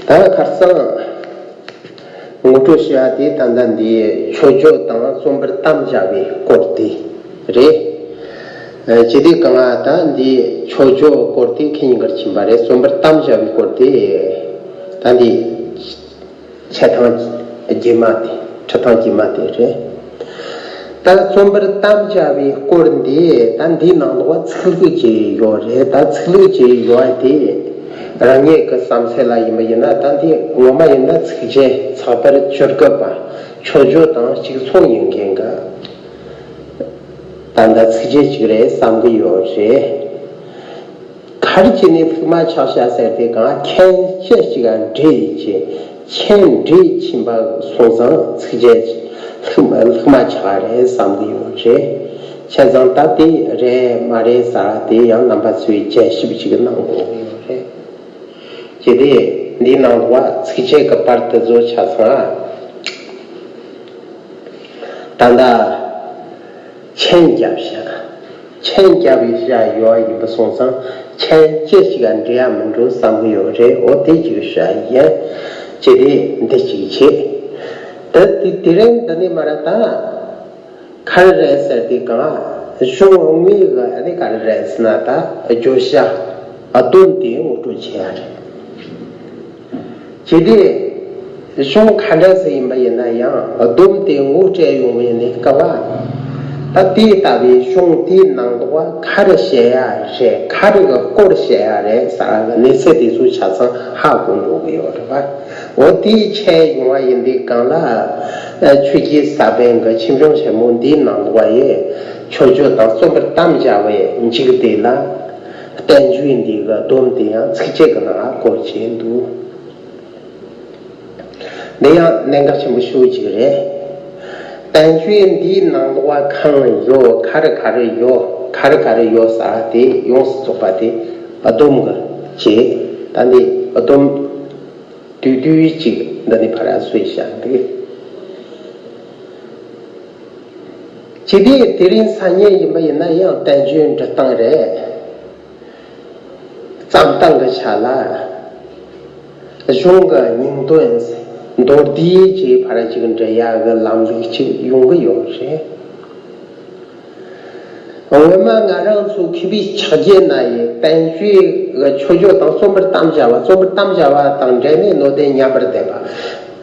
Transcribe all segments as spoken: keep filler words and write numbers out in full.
ད་ཁར་སང་ངོ་སྤྲོད་བྱས་པ་དེ་ད་ལྟ་འདི་མཆོད་བརྗོད་དང་རྩོམ་པར་དམ་བཅའ་བའི་སྐོར་དེ་རེད། ཨ། ཅི་སྟེ་གང་ལ་ད་འདི་མཆོད་བརྗོད་སྐོར་དེ་ཁེ་ཉིན་གར་ཕྱིན་པ་རེད། རྩོམ་པར་དམ་བཅའ་བའི་སྐོར་དེ་ད་འདི་འཆད་སྟངས་རྗེས་མ་དེ། འཁྲིད་སྟངས་རྗེས་མ་དེ་རེད། ད་རྩོམ་པར་དམ་བཅའ་བའི་སྐོར་འདི་ད་འདིའི་ནང་ལོགས་ཚིག་ལྷུག་ཅིག་ཡོད་རེད། ད་ཚིག་ལྷུག་ཅིག་ཡོད་དེ་རང་ཉིད་ཀྱི་བསམ་ཚུལ་ལ་ཡིན་པ་ཡིན་ན། ད་འདི་ངོ་མ་ཡིན་ན་ཚིགས་བཅད་ཚགས་པར་བཅུ་དགུ་པ་མཆོད་བརྗོད་དང་གཅིག་མཚུངས་ཡིན་མཁན་གྱི་ད་ལྟ་ཚིགས་བཅད་ཅིག་རེད་བསམ་གྱི་ཡོད་རེད། ག་རེ་བྱས་ནས་ལྷུག་མ་ཆགས་ཤག་ཟེར་དུས་གང་མཁན་སྐྱེས་ཤིག་ག་འདྲེས་ཀྱི་མཁྱེན་འདྲེས་ཕྱིན་པ་སོང་ཙང་ཚིགས་བཅད་ལྷུག་མ་ལྷུག་མ་ཆགས་རེད་བསམ་གྱི་ཡོད་རེད། བྱས་ཙང་ད་དེ་རེད་མ་རེད་ཟེར་བ་དེ་ཡང་རྣམ་པ་ཚོས་དཔྱད་ཞིབ་ཅིག་གནང་དགོས་ཀྱི་ཡོད་རེད། ཅེས་དེ་འདིའི་ནང་དུ་བ་ཚིགས་བཅད་ཀྱི་པར་དེ་ཚོ་ཆ་ཚང་ད་ལྟ་མཆན་རྒྱབ་བཞག་མཆན་རྒྱབ་པའི་བྱ་ཡོད་ཡིན་པ་སོང་ཙང་མཆན་ཅི་ཞིག་ག་འབྲི་ཡ་མི་འགྲོ་བསམ་གྱི་ཡོད་རེད། འོ་དེ་ཅིག་བྱ་ཡིན། ཅི་དེ་འདི་ཅིག་བྱེད། ད་དེ་དེ་རིང་འདི་ནས་མར་ད་ག་རེ་རེད་ཟེར་དུས་གང་གཞུང་དངོས་གི་ཨ་ནི་ག་རེ་རེད་ཟེར་ན། ད་བརྗོད་བྱ་ཨ་སྡོམ་དེ་ངོ་སྤྲོད་བྱེད་ཡ་རེད། ཅི་སྟེ་གཞུང་ག་འདྲ་ཟིག་ཡིན་པ་ཡིན་ན་ཡང་སྡོམ་དེ་ངོ་སྤྲད་ཡོང་བའི་གནས་སྐབས་ལ། ད་དེ་ལྟ་བུའི་གཞུང་དེའི་ནང་དུ་ག་རེ་བཤད་ཡ་རེད། ག་རེ་གི་སྐོར་བཤད་ཡ་རེད་ཟེར་གི་གནས་ཚུལ་དེ་ཚོ་ཆ་ཚང་ཧ་གོ་འགྲོ་གི་ཡོད་རེད་པ། འོ་དེ་འཆད་ཡོང་བ་ཡིན་དུས་གང་ལ་ཆོས་ཀྱི་ས་པཎ་གྱི་ཆོས་འབྱུང་ཆེན་མོ་འདིའི་ནང་དུ་ག་ཡི་མཆོད་བརྗོད་དང་རྩོམ་པར་དམ་བཅའ་བའི་མཇུག་དེ་ལ། བསྟན་བཅོས་འདི་གི་སྡོམ་དེ་ཡང་ཚིགས་བཅད་ཀྱི་ནང་བཀོད་བྱས་འདུག་འདི་ཡང་གནད་འགག་ཆེན་པོ་ཤོས་གཅིག་རེད། བསྟན་བཅོས་འདིའི་ནང་ལོགས་གང་ཡོད། ག་རེ་ག་རེ་ཡོད། ག་རེ་ག་རེ་ཡོད་ཟེར་དེ་ཡོངས་སུ་རྫོགས་པ་དེ་སྡོམ་གྱི་བྱས། ད་འདི་སྡོམ་བསྡུས་བསྡུས་གཅིག་འདི་ནི་ཕར་བཟོས་བཞག་འདུག་ཅི་སྟེ་དེ་རིང་སང་ཉིན་ཡིན་པ་ཡིན་ན་ཡང་བསྟན་བཅོས་འབྲི་སྟངས་རེད། བརྩམས་སྟངས་ཀྱི་ཆ་ལ་གཞུང་གི་སྙིང་དོན་མདོར་བསྡུས་ཀྱི་ཕར་ཅིག་འབྲི་ཡ་གི་ལམ་ལུགས་ཅིག་ཡོང་གི་ཡོད་རེད། སྔོན་མ་ང་རང་ཚོ་མཁས་པའི་ཕྱག་རྗེས་ན་ཡི་བསྟན་བཅོས་ཀྱི་མཆོད་བརྗོད་དང་རྩོམ་པར་དམ་བཅའ་བ། རྩོམ་པར་དམ་བཅའ་བ་དང་འབྲེལ་ནས་ནོ་ཏན་མཉམ་པར་བསྡེབས་པ།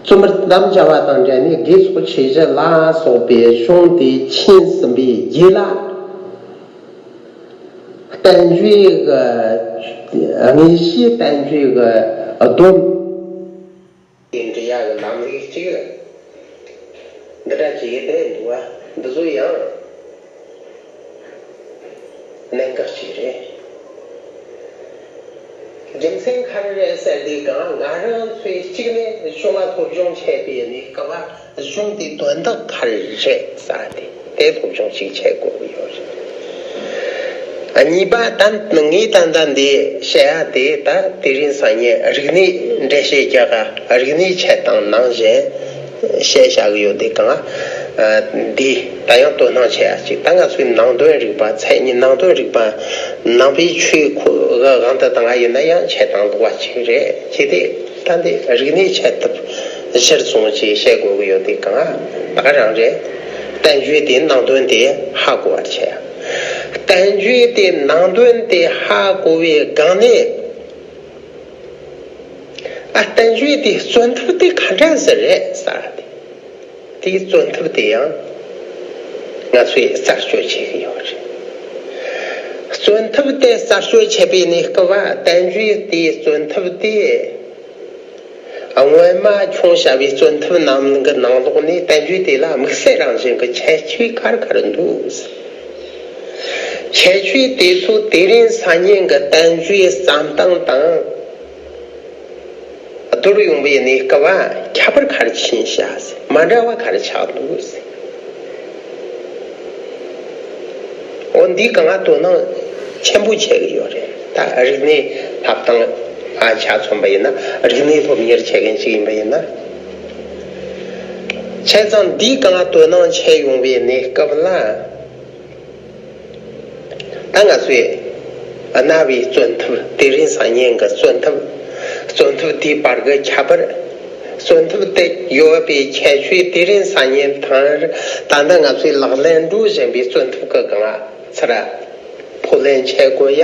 རྩོམ་པར་དམ་བཅའ་བ་དང་འབྲེལ་ནས་དགེ་ཚོགས་ཆོས་བཞི་ལ་སོགས་པའི་གཞུང་དེ་མཁྱེན་ཟིན་པའི་རྗེས་ལ། བསྟན་བཅོས་ཀྱི་དངོས་གཞི། བསྟན་བཅོས་ཀྱི་སྡོམ་དེ་འབྲི་ཡག་གི་ལམ་ལུགས་གཅིག་འདི་འདྲ་བྱས་བསྡད་འདུག་པ། འདི་ཚོ་ཡང་གནད་འགག་ཅིག་རེད། རྒྱུ་མཚན་ག་རེ་རེད་ཟེར་དུས་གང་ང་རང་ཚོས་གཅིག་ནས་གཞུང་ལ་སློབ་སྦྱོང་བྱས་པའི་གནས་སྐབས་ལ། གཞུང་དེའི་དོན་དག་ག་རེ་རེད་ཟེར་དེ་དེ་སློབ་སྦྱོང་ཅིག་བྱེད་དགོས་ཀྱི་ཡོད་རེད། གཉིས་པ་ད་ངས་ད་ལྟ་འདི་བཤད་ཡ་དེ་ད་དེ་རིང་སང་ཉིན་རིག་གནས་འགྲེལ་བཤད་རྒྱག་ག་རིག་གནས་འཆད་སྟངས་ནང་བཞིན་བཤད་བཞག་གི་ཡོད་དེ་གང་འདི་ད་ཡང་དོ་སྣང་བྱེད་ཡ་ཅིག་ད་ང་ཚོའི་ནང་དོན་རིག་པ། མཚན་ཉིད་ནང་དོན་རིག་པ་ནང་པའི་ཆོས་ཁོ་གི་དབང་དུ་བཏང་བ་ཡིན་ན་ཡང་འཆད་སྟངས་ལོགས་པ་ཅིག་རེད། ཅི་སྟེ། ད་འདི་རིག་གནས་འཆད་ཐབས་གཞིར་བཟུང་བྱས་བཤད་དགོས་ཀྱི་ཡོད་དེ་གང་ད་ག་རང་རེད། བསྟན་བཅོས་དེའི་ནང་དོན་དེ་ཧ་གོ་བར་བྱས། བསྟན་བཅོས་དེའི་ནང་དོན་དེ་ཧ་གོ་བའི་སྒང་ནས། ཨ། བསྟན་བཅོས་དེའི་རྩོད་ཐབས་དེ་ག་འདྲ་ཟིག་རེད་ཟེར་དེ། དེའི་རྩོད་ཐབས་དེ་ཡང་ང་ཚོས་རྩད་གཅོད་བྱེད་ཀྱི་ཡོད་རེད། རྩོད་ཐབས་དེ་རྩད་གཅོད་བྱེད་པའི་གནས་སྐབས་ལ་བསྟན་བཅོས་དེའི་རྩོད་ཐབས་དེ། སྔོན་མ་ཁྱོང་བྱ་བའི་རྩོད་ཐབས་རྣམས་ཀྱི་ནང་ལོགས་ནས་བསྟན་བཅོས་དེ་ལ་དམིགས་བསལ་རང་བཞིན་གྱི་ཁྱད་ཆོས་ག་རེ་ག་རེ་འདུག་ཁྱད་ཆོས་དེ་ཚོ་དེ་རིང་སང་ཉིན་གྱི་བསྟན་བཅོས་བརྩམས་སྟངས་དང་བསྡུར་ཡོང་བའི་གནས་སྐབས་ལ་ཁྱད་པར་ག་རེ་ཕྱིན་ཤག་ཟེར། མ་འདྲ་བ་ག་རེ་ཆགས་འདུག་ཟེར། འོ་འདི་གང་ང་དོ་སྣང་ཆེན་པོ་བྱེད་ཀྱི་ཡོད་རེད། ད་རིག་གནས་ཐོབ་ཐང་ཨ་ཆ་མཚོན་པ་ཡིན་ན། རིག་གནས་སློབ་གཉེར་བྱེད་མཁན་ཞིག་ཡིན་པ་ཡིན་ན། བྱས་ཙང་འདི་གང་ང་དོ་སྣང་བྱེད་ཡོང་བའི་གནས་སྐབས་ལ། ད་ང་ཚོས་གནའ་བོའི་རྩོད་ཐབས། དེ་རིང་སང་ཉིན་གྱི་རྩོད་ཐབས། བརྩོན་ཐབས་དེའི་བར་གྱི་ཁྱད་པར། བརྩོན་ཐབས་དེ་ཡོད་པའི་ཁྱད་ཆོས་དེ་རིང་སང་ཉིན་ཐང་ད་ལྟ་ང་ཚོས་ལག་ལེན་འགྲོ་བཞིན་པའི་བརྩོན་ཐབས་ཀྱི་སྒང་ཚུར། ཕོ་ལན་ཆད་དགོས་ཡ་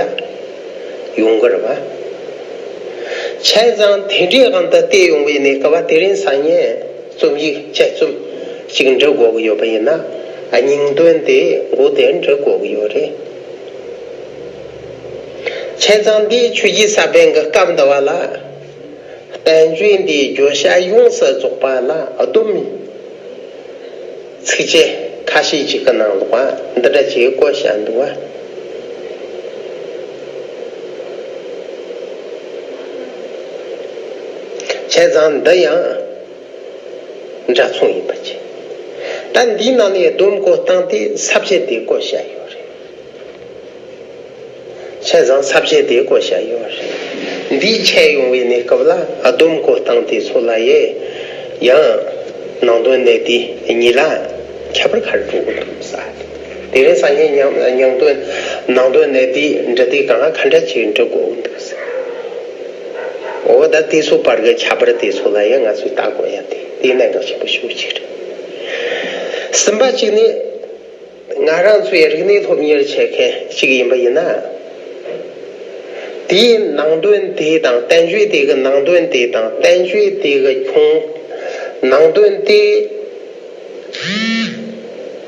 ཡོང་གི་རེད་བ། བྱས་ཙང་དེ་འདྲའི་དབང་དུ་བལྟས་ཡོང་བའི་གནས་སྐབས་བ་དེ་རིང་སང་ཉིན་རྩོམ་ཡིག་དཔྱད་རྩོམ་ཅིག་འབྲི་དགོས་ཀྱི་ཡོད་པ་ཡིན་ན། སྙིང་དོན་དེ་མགོ་དེ་འབྲི་དགོས་ཀྱི་ཡོད་རེད། བྱས་ཙང་འདིའི་ཆོས་བརྒྱུད་ས་པཎ་གྱི་སྐབས་འདི་བ་ལ། བསྟན་བཅོས་འདིའི་བརྗོད་བྱ་ཡོངས་སུ་རྫོགས་པ་ལ་སྡོམ། ཚིགས་བཅད་ཁ་ཤས་ཅིག་གི་ནང་ལོགས་འདི་འདྲ་ཅིག་བཀོད་བཞག་འདུག་བ། བྱས་ཙང་འདི་ཡང་འདྲ་མཚུངས་ཡིན་པ་བྱས། ད་འདིའི་ནང་ནས་སྡོམ་བཀོད་སྟངས་དེ་ས་བཅད་དེ་བཀོད་བཞག་ཡོད་རེད། བྱས་ཙང་ས་བཅད་དེ་བཀོད་བཞག་ཡོད་རེད། འདིའི་ཆད་ཡོང་བའི་གནས་སྐབས་ལ་སྡོམ་བཀོད་སྟངས་དེ་ཚོ་ལ་ཡེ། ཡང་ནང་དོན་གནད་བསྡུས་གཉིས་ལ་ཁྱད་པར་ག་རེ་འགྲོ་གི་འདུག་ཟེར། དེ་རིང་སང་ཉིན་ཉང་ཉང་དོན་ནང་དོན་གནད་བསྡུས་འབྲི་དུས་གང་ལ་ག་འདྲ་ཅིག་འབྲི་དགོས་ཀྱི་འདུག་ཟེར། འོ་ད་དེ་ཚོ་བར་གྱི་ཁྱད་པར་དེ་ཚོ་ལ་ཡང་ང་ཚོས་ལྟ་དགོས་ཡ་དེ་དེ་གནད་འགག་ཆེན་པོ་ཞེ་པོ་ཅིག་རེད། གསུམ་པ་གཅིག་ནི། ང་རང་ཚོའི་རིག་གནས་སློབ་གཉེར་བྱེད་མཁན་ཞིག་ཡིན་པ་ཡིན་ན། དེའི་ནང་དོན་དེ་དང་བསྟན་བཅོས་དེ་གི་ནང་དོན་དེ་དང་བསྟན་བཅོས་དེ་གི་ཁྱོན་ནང་དོན་དེ།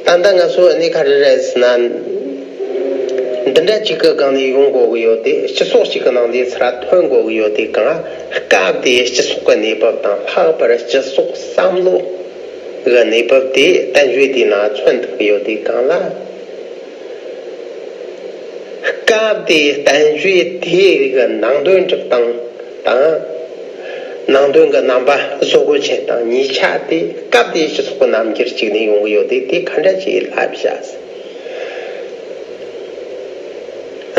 ད་ལྟ་ང་ཚོ་གནས་ག་རེ་རེད་ཟེར་ན། འདི་འདྲ་གཅིག་གི་སྒང་ནས་ཡོང་དགོས་ཀྱི་ཡོད་དེ། སྤྱི་ཚོགས་གཅིག་གི་ནང་ནས་ཚུར་ཐོན་དགོས་ཀྱི་ཡོད་དེ་གང་། སྐབས་དེའི་སྤྱི་ཚོགས་ཀྱི་གནས་བབ་དང་། ལྷག་པར་སྤྱི་ཚོགས་བསམ་བློ་གི་གནས་བབ་དེ་བསྟན་བཅོས་དེའི་ནང་མཚོན་ཐུབ་ཀྱི་ཡོད་དེ་གང་ལ། སྐབས་དེའི་བསྟན་བཅོས་དེ་གི་ནང་དོན་སྒྲུབ་སྟངས་དང་། ནང་དོན་གྱི་རྣམ་པ་བཟོ་བཀོད་བྱེད་སྟངས་གཉིས་ཆ་དེ་སྐབས་དེའི་སྤྱི་ཚོགས་ཀྱི་རྣམ་འགྱུར་གཅིག་ནས་ཡོང་གི་ཡོད་དེ། དེ་ག་འདྲ་ཅིག་ལབ་བཞག་ཟེར།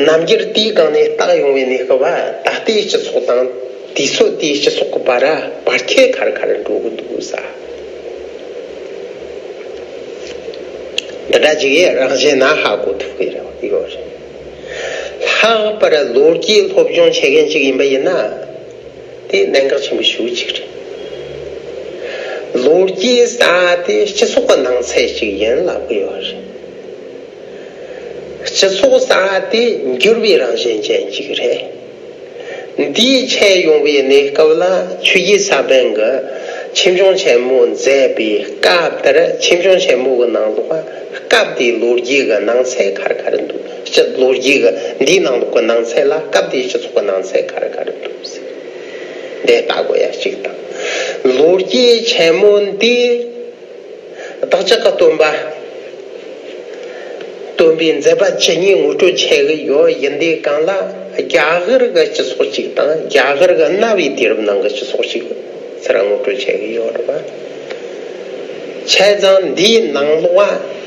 རྣམ་འགྱུར་དེའི་སྒང་ནས་བརྟག་ཡོང་བའི་གནས་སྐབས་བ་ད་ལྟའི་སྤྱི་ཚོགས་དང་དུས་ཚོད་དེའི་སྤྱི་ཚོགས་ཀྱི་བར་བར་ཁྱད་ག་རེ་ག་རེ་འགྲོ་གི་འདུག་ཟེར། འདི་འདྲ་ཅིག་ཡེ་རང་བཞིན་ན་ཧ་གོ་ཐུབ་ཀྱི་རེད་ཡོད་རེད། ལྷག་པར་ལོ་རྒྱུས་སློབ་སྦྱོང་བྱེད་མཁན་ཅིག་ཡིན་པ་ཡིན་ན། དེ་གནད་འགག་ཆེན་པོ་ཞེ་པོ་ཅིག་རེད། ལོ་རྒྱུས་ཟེར་དེ་སྤྱི་ཚོགས་ཀྱི་ནང་ཚན་ཅིག་ཡིན་ལབ་ཀྱི་ཡོད་རེད། སྤྱི་ཚོགས་ཟེར་དེ་འགྱུར་བའི་རང་བཞིན་ཅན་ཅིག་རེད། འདིའི་ཆད་ཡོང་བའི་གནས་སྐབས་ལ་ཆོས་བརྒྱུད་ས་པཎ་གྱིས་ཆོས་འབྱུང་ཆེན་མོ་མཛད་པའི་སྐབས་དེར་ཆོས་འབྱུང་ཆེན་མོ་གི་ནང་ལོགས་སྐབས་དེའི་ལོ་རྒྱུས་ཀྱི་ནང་ཚན་ག་རེ་ག་རེ་འདུག་སྤྱི་ལོ་རྒྱུས་ཀྱི་འདིའི་ནང་ལོགས་ཀྱི་ནང་ཚན་ལ་སྐབས་དེའི་སྤྱི་ཚོགས་ཀྱི་ནང་ཚན་ག་རེ་ག་རེ་འདུག་ཟེར། འདི་ལྟ་དགོས་ཡ་གཅིག་དང་། ལོ་རྒྱུས་ཆེན་མོ་འདི་བདག་ཅག་གི་སྟོན་པ། སྟོན་པའི་མཛད་པ་ཇི་སྙེད་ངོ་སྤྲོད་བྱེད་ཀྱི་ཡོད། ཡིན་དུས་གང་ལ་རྒྱ་གར་གྱི་སྤྱི་ཚོགས་གཅིག་དང་རྒྱ་གར་གྱི་གནའ་བོའི་དུས་རབས་ནང་གི་སྤྱི་ཚོགས་གཅིག་ཚུར་ངོ་སྤྲོད་བྱེད་ཀྱི་ཡོད་རེད་པ། བྱས་ཙང་འདིའི་ནང་ལོགས་བ།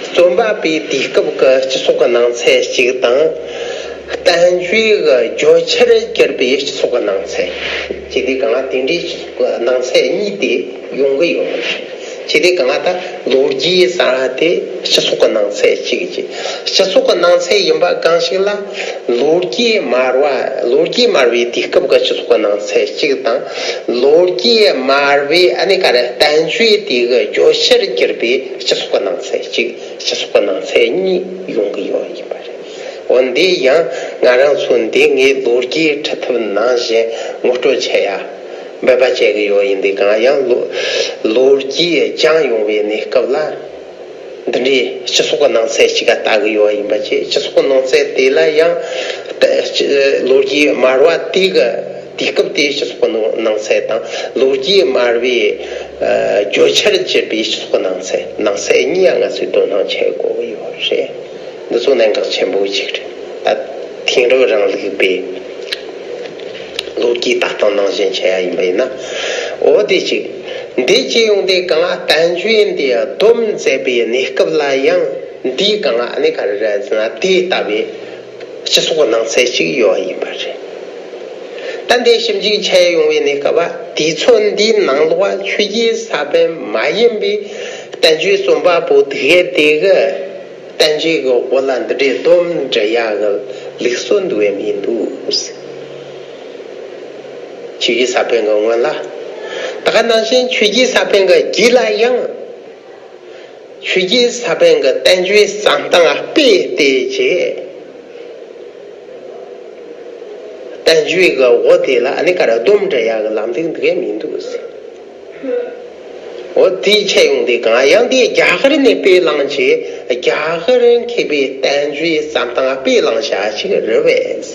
རྩོམ་པ་པོའི་དུས་སྐབས་ཀྱི་སྤྱི་ཚོགས་ཀྱི་ནང་ཚན་གཅིག་དང་། བསྟན་བཅོས་ཀྱི་བརྗོད་བྱར་གྱུར་པའི་སྤྱི་ཚོགས་ཀྱི་ནང་ཚན། ཅི་སྟེ་གང་ལ་དེ་འདྲའི་སྤྱི་ཚོགས་ཀྱི་ནང་ཚན་གཉིས་དེ་ཡོང་གི་ཡོད་མ་རེད། ཅི་སྟེ་གང་ལ་ད་ལོ་རྒྱུས་ཟེར་དེ་སྤྱི་ཚོགས་ཀྱི་ནང་ཚན་གཅིག་ཅིག་སྤྱི་ཚོགས་ཀྱི་ནང་ཚན་ཡིན་པ་གང་ཞིག་ལ། ལོ་རྒྱུས་སྨྲ་བ། ལོ་རྒྱུས་སྨྲ་བའི་དུས་སྐབས་ཀྱི་སྤྱི་ཚོགས་ཀྱི་ནང་ཚན་གཅིག་དང་། ལོ་རྒྱུས་སྨྲ་བའི་ཨ་ནི་ག་རེ་བསྟན་བཅོས་དེ་གི་བརྗོད་བྱར་གྱུར་པའི་སྤྱི་ཚོགས་ཀྱི་ནང་ཚན་གཅིག་སྤྱི་ཚོགས་ཀྱི་ནང་ཚན་གཉིས་ཡོང་གི་ཡོད་ཡིན་པ་རེད། འོ་འདི་ཡང་ང་རང་ཚོ་འདི་ངས་ལོ་རྒྱུས་ཁྲིད་ཐབས་ནང་བཞིན་ངོ་སྤྲོད་བྱེད་ཡ་འབད་པ་བྱེད་ཀྱི་ཡོད། ཡིན་དུས་གང་ཡང་ལོ་ལོ་རྒྱུས་སྦྱངས་ཡོང་བའི་གནས་སྐབས་ལ། འདི་འདྲའི་སྤྱི་ཚོགས་ཀྱི་ནང་ཚན་ཞིག་ག་ལྟ་གི་ཡོད་ཡིན་པ་བྱས། སྤྱི་ཚོགས་ཀྱི་ནང་ཚན་དེ་ལ་ཡང་ལོ་རྒྱུས་སྨྲ་བ་དེ་གི་དུས་སྐབས་དེའི་སྤྱི་ཚོགས་ཀྱི་ནང་ཚན་དང་། ལོ་རྒྱུས་སྨྲ་བའི་བརྗོད་བྱར་གྱུར་པའི་སྤྱི་ཚོགས་ཀྱི་ནང་ཚན་ནང་ཚན་གཉིས་ཡང་ང་ཚོས་དོ་སྣང་བྱེད་དགོས་ཀྱི་ཡོད་རེད། འདི་ཚོ་གནད་འགག་ཆེན་པོ་ཞིག་རེད། ད་དེང་རབས་རིང་ལུགས་པའི་ལོ་རྒྱུས་ལྟ་སྟངས་ནང་བཞིན་བྱས་ཡ་ཡིན་པ་ཡིན་ན། འོ་དེ་ཅིག་འདི་ཅི་ཡོང་དེ་གང་ལ་བསྟན་བཅོས་འདི་སྡོམ་མཛད་པའི་གནས་སྐབས་ལ་ཡང་འདིའི་གང་ལ་ཨ་ནི་ག་རེ་རེད་ཟེར་ན། དེ་ལྟ་བུའི་སྤྱི་ཚོགས་ཀྱི་ནང་ཚན་ཅིག་ཡོད་ཡིན་པ་རེད། ད་འདི་ཞིབ་འཇུག་བྱས་ཡོང་བའི་གནས་སྐབས་བ་དུས་ཚོད་འདིའི་ནང་ལོགས་ཆོས་བརྒྱུད་ས་པཎ་མ་ཡིན་པའི་བསྟན་བཅོས་རྩོམ་པ་པོ་དེ་གས་དེ་གི་བསྟན་བཅོས་ཀྱི་འོག་ལ་འདི་འདྲའི་སྡོམ་འབྲི་ཡག་གི་ལུགས་སྲོལ་འདུག་བས་མི་འདུག་ཆོས་རྒྱལ་ས་པཎ་གྱི་སྔོན་ལ། ད་ག་ནང་བཞིན་ཆོས་རྒྱལ་ས་པཎ་གྱི་རྗེས་ལ་ཡང་། ཆོས་རྒྱལ་ས་པཎ་གྱི་བསྟན་བཅོས་བརྩམས་སྟངས་སྤེལ་ཏེ་བྱས། བསྟན་བཅོས་ཀྱི་འོ་དེ་ལ་ཨ་ནི་ག་རེ་སྡོམ་འདྲི་ཡག་གི་ལམ་སྟེགས་འདི་གས་མི་འདུག་ཟེར། འོ་དེའི་ཆེད་ཡོང་དེ་གང་ཡང་དེ་རྒྱ་གར་ནས་སྤེལ་བླངས་བྱས། རྒྱ་གར་མཁས་པའི་བསྟན་བཅོས་བརྩམས་སྟངས་སྤེལ་བླངས་བྱ་ཞིག་རེད་པས།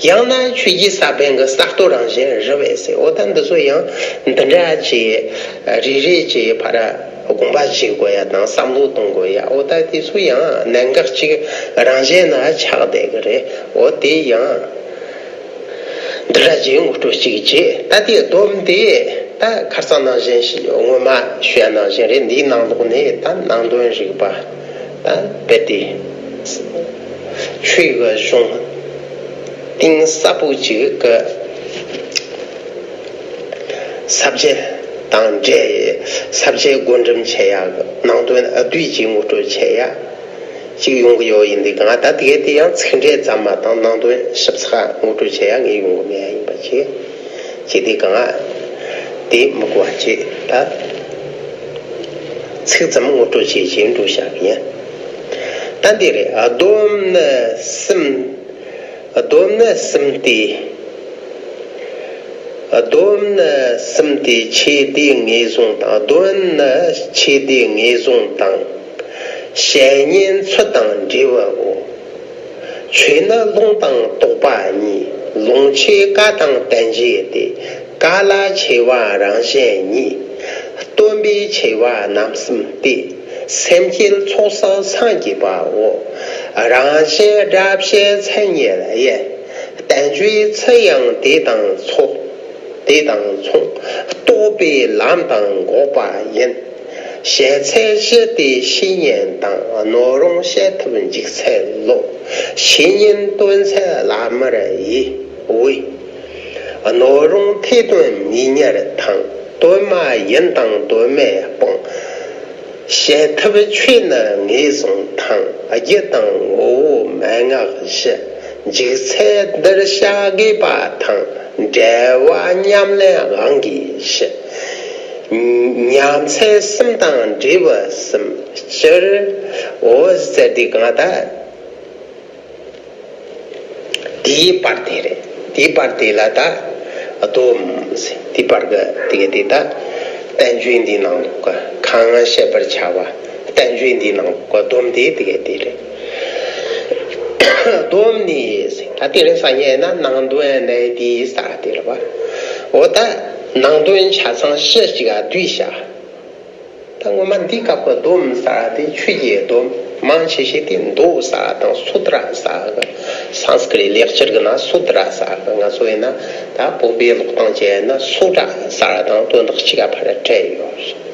ཡང་ན་ཆོས་རྒྱལ་ས་པཎ་གྱི་གསར་གཏོད་རང་བཞིན་རེད་པས་ཟེར། འོ་ད་འདི་ཚོ་ཡང་འདི་འདྲ་བྱས་རེ་རེ་བྱས་ཕར་དགོངས་པ་བཞེས་དགོས་ཡ་དང་བསམ་བློ་གཏོང་དགོས་ཡ། འོ་ད་དེ་ཚོ་ཡང་གནད་འགག་ཅིག་རང་བཞིན་ན་ཆགས་བསྡད་གི་རེད། འོ་དེ་ཡང་འདི་འདྲ་བྱས་ངོ་སྤྲོད་ཅིག་བྱས། ད་དེ་སྡོམ་དེ་ད་ཁ་སང་ནང་བཞིན་ཞིག་སྔོན་མ་ཞུས་ནང་བཞིན་རེད། འདིའི་ནང་ལོགས་ནས་ད་ནང་དོན་རིག་པ། ད་རྦད་དེ་ཆོས་ཀྱི་གཞུང་གཏིང་ཟབ་པོ་ཅིག་གི་ས་བཅད་དང་འབྲེལ། ས་བཅད་བགོ་འགྲེམས་བྱེད་ཡག་གི་ནང་དོན་བསྡུས་ཀྱིས་ངོ་སྤྲོད་བྱེད་ཡག་ཅིག་ཡོང་གི་ཡོད་ཡིན་དུས་གང་ད་དེ་དེ་ཡང་ཚིག་འགྲེལ་ཙམ་མ་གཏོགས་ནང་དོན་ཞིབ་ཚགས་ངོ་སྤྲོད་བྱེད་ཡག་ངས་ཡོང་གི་མེད་ཡ་ཡིན་པ་བྱས། ཅི་སྟེ་གང་། དེ་མི་གོ་བ་བྱེད་ད། ཚིག་ཙམ་ངོ་སྤྲོད་བྱེད་ཅེས་འགྲོ་བཞག་ཡིན། ད་འདི་རེད། སྡོམ་ནི་གསུམ། སྡོམ་ནི་གསུམ་སྟེ། སྡོམ་ནི་གསུམ་སྟེ་ཆོས་སྡེ་ངེས་བཟུང་དང་། སྡོམ་ནི་ཆོས་སྡེ་ངེས་བཟུང་དང་། བཤེས་གཉེན་ཚུལ་དང་འབྲས་བུའོ། ཆོས་ནི་ལུང་དང་རྟོགས་པ་གཉིས། ལུང་ཆོས་བཀའ་དང་བསྟན་བཅོས་ཏེ། བཀའ་ལ་ཆེ་བ་རང་བཞིན་ཉིད། སྟོན་པའི་ཆེ་བ་རྣམ་གསུམ་སྟེ། སེམས་བསྐྱེད་ཚོགས་བསགས་སངས་རྒྱས་པའོ། རང་བཞིན་སྒྲ་བཤད་མཚན་ཉིད་ཡིན། བསྟན་བཅོས་ཚུལ་ཡང་དེ་དང་མཚུངས། དེ་དང་མཚུངས། རྟོགས་པའི་ལམ་དང་འགོག་པ་ཡིན། བཤད་ཚད་བཞི་སྟེ་བཤེས་གཉེན་དང་། སྣོད་རུང་བཤད་ཐབས་འཇུག་ཚད་བློ། བཤེས་གཉེན་སྟོན་ཚད་བླ་མར་འོས། སྣོད་རུང་ཐོས་དོན་མིག་གཉེར་དང་། དོན་མ་ཡིན་དང་དོན་མེད་སྤང་། བཤད་ཐབས་ཆོས་ནི་ངེས་བཟུང་དང་། རྒྱུ་དང་ངོ་བོ་མན་ངག་བཞི། འཇུག་ཚད་འདིར་བྱ་དགོས་པ་དང་། འགྲེལ་བ་ཉམས་ལེན་དབང་གིས་ཞི། ཉམས་ཚད་གསུམ་དང་འབྲས་བུ་གསུམ། སྤྱིར་འོ་ཟེར་དུས་གང་ལྟར། དེའི་བར་དེ་རེད། དེའི་བར་དེ་ལ་ད་སྡོམ་ཟེར། དེའི་བར་གི་དེ་གི་དེ་ད་བསྟན་བཅོས་འདིའི་ནང་ལོགས་གི་གང་བཤད་པར་བྱ་བ། བསྟན་བཅོས་འདིའི་ནང་ལོགས་གི་སྡོམ་དེ་དེ་གི་དེ་རེད། སྡོམ་ནི་ཟེར། ད་དེ་རིང་སང་ཉིན་ན་ནང་དོན་གནད་བསྡུས་ཟེར་དེ་རེད་པ། འོ་ད་ནང་དོན་ཆ་ཚང་ཞི་གཅིག་ག་བསྡུས་བྱ། ད་ངོ་མ་འདི་སྐབས་ཀྱི་སྡོམ་ཟེར་བ་དེ་ཆོས་ཀྱི་སྡོམ། མང་ཆེ་ཤོས་དེ་མདོ་ཟེར་བ་དང་སུ་ཏྲ་ཟེར་བ་གི། སཾ་སྐྲྀ་ཏའི་ལེགས་སྦྱར་གྱི་ནང་སུ་ཏྲ་ཟེར་བ་གི། ང་ཚོ་ཡིན་ན་ད་བོད་པའི་ཀློག་སྟངས་བྱས་ན་སུ་ཏྲ་ཟེར་བ་དང་དོན་དག་གཅིག་ག་ཕར་བྲལ་ཡོད་རེད།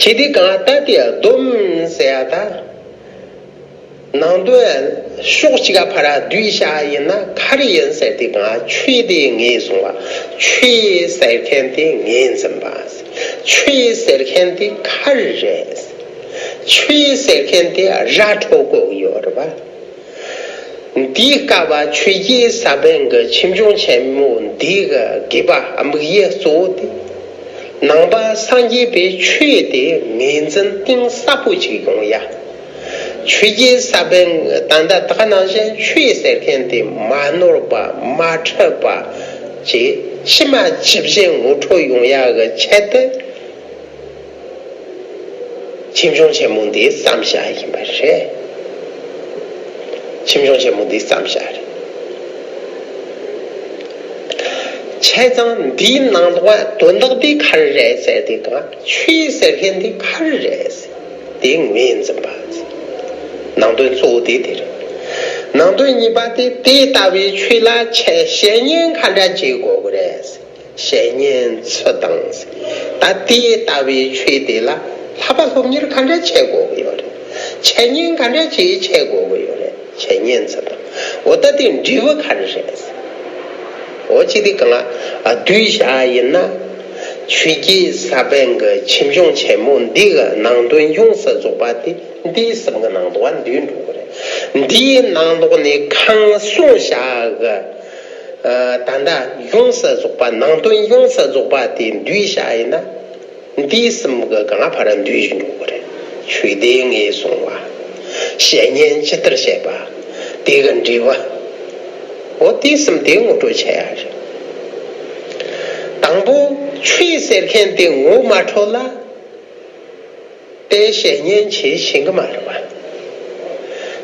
ཅི་སྟེ་གང་ལྟར་དེ་སྡོམ་ཟེར་ཡ་ད། ནང་དོན་ཕྱོགས་གཅིག་ག་ཕར་བསྡུས་བྱ་ཡིན་ན་ག་རེ་ཡིན་ཟེར་དུས་གང་ཆོས་དེ་ངེས་བཟུང་བ། ཆོས་ཟེར་མཁན་དེ་ངོས་འཛིན་པ། ཆོས་ཟེར་མཁན་དེ་ག་རེ་རེད། ཆོས་ཟེར་མཁན་དེ་ར་འཕྲོད་དགོས་ཀྱི་ཡོད་རེད་པ། འདིའི་སྐབས་ཆོས་རྒྱལ་ས་པཎ་གྱི་ཆོས་འབྱུང་ཆེན་མོ་འདི་གི་དགོས་པ་དམིགས་ཡུལ་གཙོ་བོ་དེ། ནང་པ་སངས་རྒྱས་པའི་ཆོས་དེ་ངོས་འཛིན་གཏིང་ཟབ་པོ་ཅིག་ཡོང་ཡ། ཆོས་རྒྱལ་ས་པཎ་ད་ལྟ་ད་ག་ནང་བཞིན་ཆོས་ཟེར་མཁན་དེ་མ་ནོར་བ་མ་འཁྲུལ་བ་ཅིག་ཇི་མ་ཇི་བཞིན་ངོ་འཕྲོད་ཡོང་ཡ་གི་ཆེད་དུ། ཆོས་འབྱུང་ཆེན་མོ་འདི་བརྩམས་བཞག་ཡིན་པ་རེད། ཆོས་འབྱུང་ཆེན་མོ་འདི་བརྩམས་བཞག་རེད། བྱས་ཙང་འདིའི་ནང་ལོགས་དོན་དག་འདི་ག་རེ་རེད་ཟེར་དུས་གང་ཆོས་ཟེར་མཁན་འདི་ག་རེ་རེད་ཟེར་དེ་ངོས་འཛིན་པ། ནང་དོན་གཙོ་བོ་དེ་དེ་རེད། ནང་དོན་གཉིས་པ་དེ་དེ་ལྟ་བུའི་ཆོས་ལ་ཆེ་བཤེས་གཉེན་ག་འདྲ་བྱེད་དགོས་ཀྱི་རེད་ཟེར། བཤེས་གཉེན་ཚུལ་དང་། ད་དེ་ལྟ་བུའི་ཆོས་དེ་ལ་བསླབ་པ་སློབ་གཉེར་ག་འདྲ་བྱེད་དགོས་ཀྱི་ཡོད་རེད། འཆད་ཉན་ག་འདྲ་བྱེད་བྱེད་དགོས་ཀྱི་ཡོད་རེད། འཆད་ཉན་ཚུལ་དང་། འོ་ད་དེ་འབྲས་བུ་ག་རེ་རེད། འོ་ཅི་དེ་གང་ལ་བསྡུས་བཞག་ཡིན་ན། ཆོས་རྒྱལ་ས་པཎ་གྱི་ཆོས་འབྱུང་ཆེན་མོ་འདི་གི་ནང་དོན་ཡོངས་སུ་རྫོགས་པ་དེ་འདི་གསུམ་གྱི་ནང་དུ་བ་འདུས་འགྲོ་གི་རེད། འདིའི་ནང་ལོགས་ནས་ཁང་གསུམ་བྱ་གི། ཨ། ད་ལྟ་ཡོངས་སུ་རྫོགས་པ། ནང་དོན་ཡོངས་སུ་རྫོགས་པ་དེ་འདུས་བྱ་ཡིན་ན། འདི་གསུམ་གྱི་གང་ཕར་འདུས་འགྲོ་གི་རེད། ཆོས་སྡེ་ངོས་བཟུང་བ། བཤེས་གཉེན་ཇི་ལྟར་བྱེད་པ། དེ་གི་འབྲས་བུ། འོ། དེ་གསུམ་དེ་ངོ་སྤྲོད་བྱེད་ཡ་རེད། དང་པོ་ཆོས་ཟེར་མཁན་དེ་ངོ་མ་འཕྲོད་ལ། དེ་བཤེས་གཉེན་ཆོས་ཤེས་གི་མ་རེད་པ།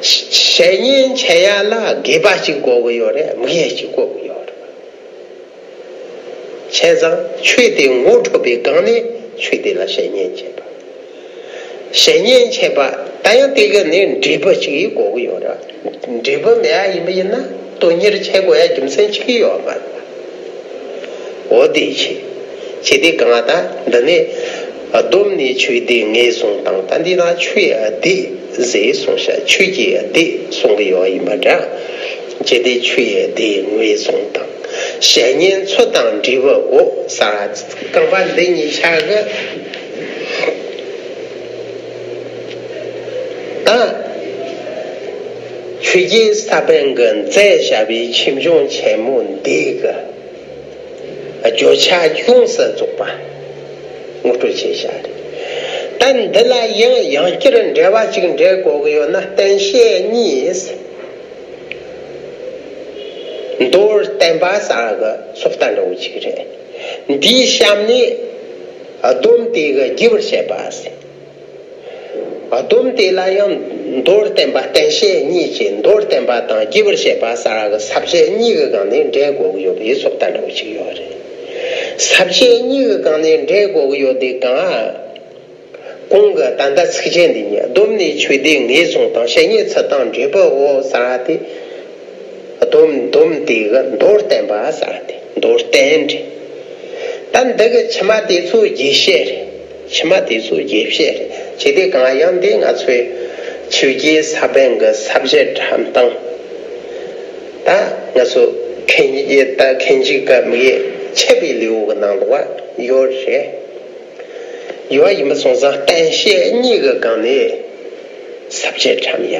བཤེས་གཉེན་བྱེད་ཡ་ལ་དགེ་བ་གཅིག་དགོས་གི་ཡོད་རེད། དམིགས་ཡུལ་གཅིག་དགོས་གི་ཡོད་རེད། བྱས་ཙང་ཆོས་དེ་ངོ་འཕྲོད་པའི་སྒང་ནས་ཆོས་དེ་ལ་བཤེས་གཉེན་བྱེད་པ། བཤེས་གཉེན་བྱེད་པ་ད་ཡང་དེ་གི་ནས་འབྲས་བུ་གཅིག་ཡིན་དགོས་གི་ཡོད་རེད། འབྲས་བུ་མེད་ཡ་ཡིན་པ་ཡིན་ན་དོན་གཉེར་བྱེད་དགོས་ཡ་རྒྱུ་མཚན་གཅིག་ཡོད་མ་རེད། འོ་དེ་བྱས། བྱས་དེ་གང་ལྟར་འདི་ནས་སྡོམ་ནས་ཆོས་སྡེ་ངོས་བཟུང་དང་། ད་འདི་ན་ཆོས་སྡེ་ཟེར་གསུངས་ཤག་ཆོས་ཀྱི་སྡེ་གསུང་གི་ཡོད་ཡིན་པ་འདྲ། བྱས་དེ་ཆོས་སྡེ་ངོས་བཟུང་དང་། བཤེས་གཉེན་ཚུལ་དང་འབྲས་བུའོ་ཟེར། རྐང་པ་འདི་གཉིས་ཆ་གི། ད་ཆོས་རྒྱལ་ས་པཎ་གྱིས་མཛད་བཞག་པའི་ཆོས་འབྱུང་ཆེན་མོ་འདི་གི་བརྗོད་བྱ་ཡོངས་སུ་རྫོགས་པ་ངོ་སྤྲོད་བྱས་བཞག་རེད། ད་འདི་ལ་ཡང་ཡང་བསྐྱར་འགྲེལ་བ་གཅིག་འགྲེལ་དགོས་ཀྱི་ཡོད་ན། བསྟན་བཤད་གཉིས། མདོར་བསྟན་པ་ཟེར་གི་སོགས་ལྟ་འདྲ་བོ་ཅིག་རེད། འདིའི་གཤམ་ནས་སྡོམ་དེ་གི་རྒྱས་པར་བཤད་པ་ཟེར། སྡོམ་དེ་ལ་ཡང་མདོར་བསྟན་པ། བསྟན་བཤད་གཉིས་ཀྱི་མདོར་བསྟན་པ་དང་རྒྱས་པར་བཤད་པ་ཟེར་གི་ས་བཅད་གཉིས་ཀྱི་སྒང་ནས་འགྲེལ་དགོས་ཀྱི་ཡོད་པའི་སོགས་ལྟ་འདྲ་བོ་ཅིག་ཡོད་རེད། ས་བཅད་གཉིས་ཀྱི་སྒང་ནས་འགྲེལ་དགོས་ཀྱི་ཡོད་དེ་གང་། གོང་གི་ད་ལྟ་ཚིགས་བཅད་འདི་གཉིས། སྡོམ་ནས་ཆོས་སྡེ་ངོས་བཟུང་དང་། བཤེས་གཉེན་ཚུལ་དང་འབྲས་བུའོ་ཟེར་བ་དེ། སྡོམ་སྡོམ་དེ་གི་མདོར་བསྟན་པ་ཟེར་བ་དེ་མདོར་བསྟན་རེད། ད་འདི་གི་ཕྱི་མ་དེ་ཚོ་རྒྱས་བཤད་རེད། ཕྱི་མ་དེ་ཚོ་རྒྱས་བཤད་རེད། བྱས་དེ་གང་ཡང་འདི་ང་ཚོའི་ཆོས་རྒྱལ་ས་པཎ་གྱི་ས་བཅད་འཁྲབ་སྟངས། ད་ང་ཚོ་མཁན་ད་མཁན་ཆོས་ཀྱི་མི་ཡི་འཆད་པའི་ལེའུ་གི་ནང་ལོགས་ཡོད་རེད། ཡོད་ཡིན་པ་སོང་ཙང་བསྟན་བཤད་གཉིས་ཀྱི་སྒང་ནས་ས་བཅད་འཁྲབ་ཡ།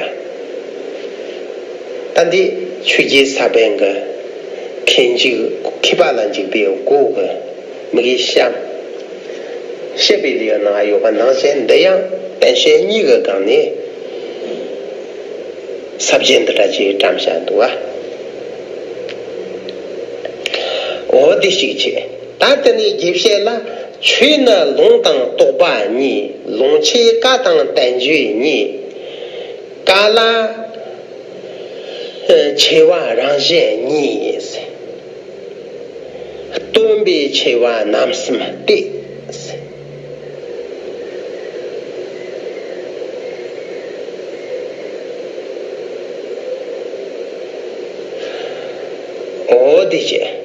ད་འདི་ཆོས་རྒྱལ་ས་པཎ་གྱི་མཁན་ཆོས་མཁས་པ་ལ་འཇུག་པའི་སྒོ་གི་མི་གི་གཤམ། བཤད་པའི་ལེའུ་ནང་ཡོད་པ་ནང་བཞིན་འདི་ཡང་བསྟན་བཤད་གཉིས་ཀྱི་སྒང་ནས་ས་བཅད་འདི་འདྲ་ཅིག་བཀྲམ་བཞག་འདུག་བ། འོ་འདི་ཞིག་བྱས། ད་དེ་ནས་རྒྱས་བཤད་ལ། ཆོས་ནི་ལུང་དང་རྟོགས་པ་གཉིས། ལུང་ཆོས་བཀའ་དང་བསྟན་བཅོས་གཉིས། བཀའ་ལ་ཆེ་བ་རང་བཞིན་གཉིས། སྟོན་པའི་ཆེ་བ་རྣམ་གསུམ་སྟེ། འོ་དེ་བྱས།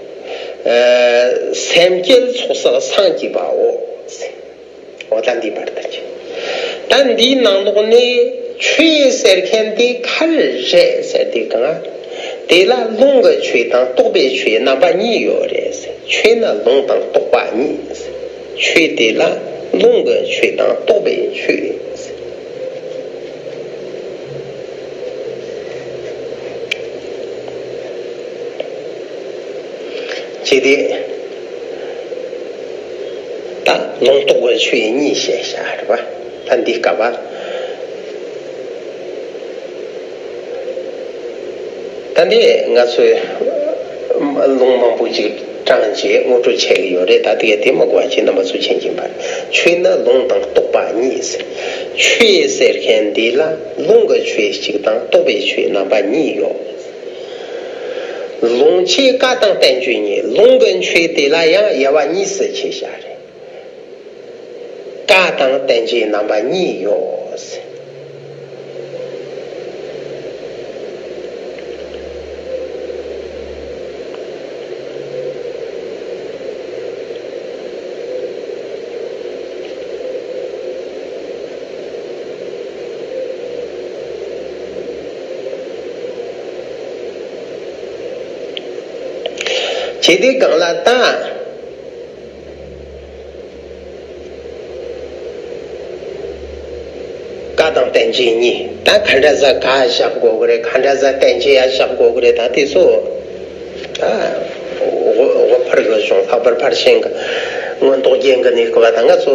ཨ། སེམས་བསྐྱེད་ཚོགས་བསགས་སངས་རྒྱས་པའོ། འོ་ད་འདི་བར་དུ་བྱས། ད་འདིའི་ནང་ལོགས་ནས་ཆོས་ཟེར་མཁན་དེ་ག་རེ་རེད་ཟེར་དུས་གང་། དེ་ལ་ལུང་གི་ཆོས་དང་རྟོགས་པའི་ཆོས་རྣམ་པ་གཉིས་ཡོད་རེད་ཟེར། ཆོས་ནི་ལུང་དང་རྟོགས་པ་གཉིས་ཟེར། ཆོས་དེ་ལ་ལུང་གི་ཆོས་དང་རྟོགས་པའི་ཆོས་ཟེར། ཅི་སྟེ། ད་ལུང་རྟོགས་པའི་ཆོས་གཉིས་བཤད་བཞག་རེད་པ། ད་འདི་སྐབས་པ། ད་འདི་ང་ཚོས་ལུང་མང་པོ་ཅིག་དྲངས་རྗེས་ངོ་སྤྲོད་བྱས་ཀྱི་ཡོད་རེད། ད་དེ་དེ་མ་གོ་བ་བྱས་རྣམ་པ་ཚོ་མཁྱེན་གྱིན་པ། ཆོས་ནི་ལུང་དང་རྟོགས་པ་གཉིས་ཟེར། ཆོས་ཟེར་མཁན་འདི་ལ་ལུང་གི་ཆོས་གཅིག་དང་རྟོགས་པའི་ཆོས་རྣམ་པ་གཉིས་ཡོད། ལུང་ཆོས་བཀའ་དང་བསྟན་བཅོས་གཉིས། ལུང་གི་ཆོས་དེ་ལ་ཡང་དབྱེ་བ་གཉིས་སུ་ཕྱེ་བཞག་རེད། བཀའ་དང་བསྟན་བཅོས་རྣམ་པ་གཉིས་ཡོད། བྱས་དུས་གང་ལ་ད། དང་བསྟན་བཅོས་གཉིས། ད་ག་འདྲ་ཟ་ག་བཞག་དགོས་གི་རེད། ག་འདྲ་ཟ་བསྟན་བཅོས་ཡ་བཞག་དགོས་གི་རེད། ད་དེ་ཚོ་ད་དབུ་དབུ་ཕར་གི་གཞུང་ལྷག་པར་ཕར་ཕྱིན་གི་མངོན་རྟོགས་རྒྱན་གི་ནས་སྐུ་བ་དང་ང་ཚོ་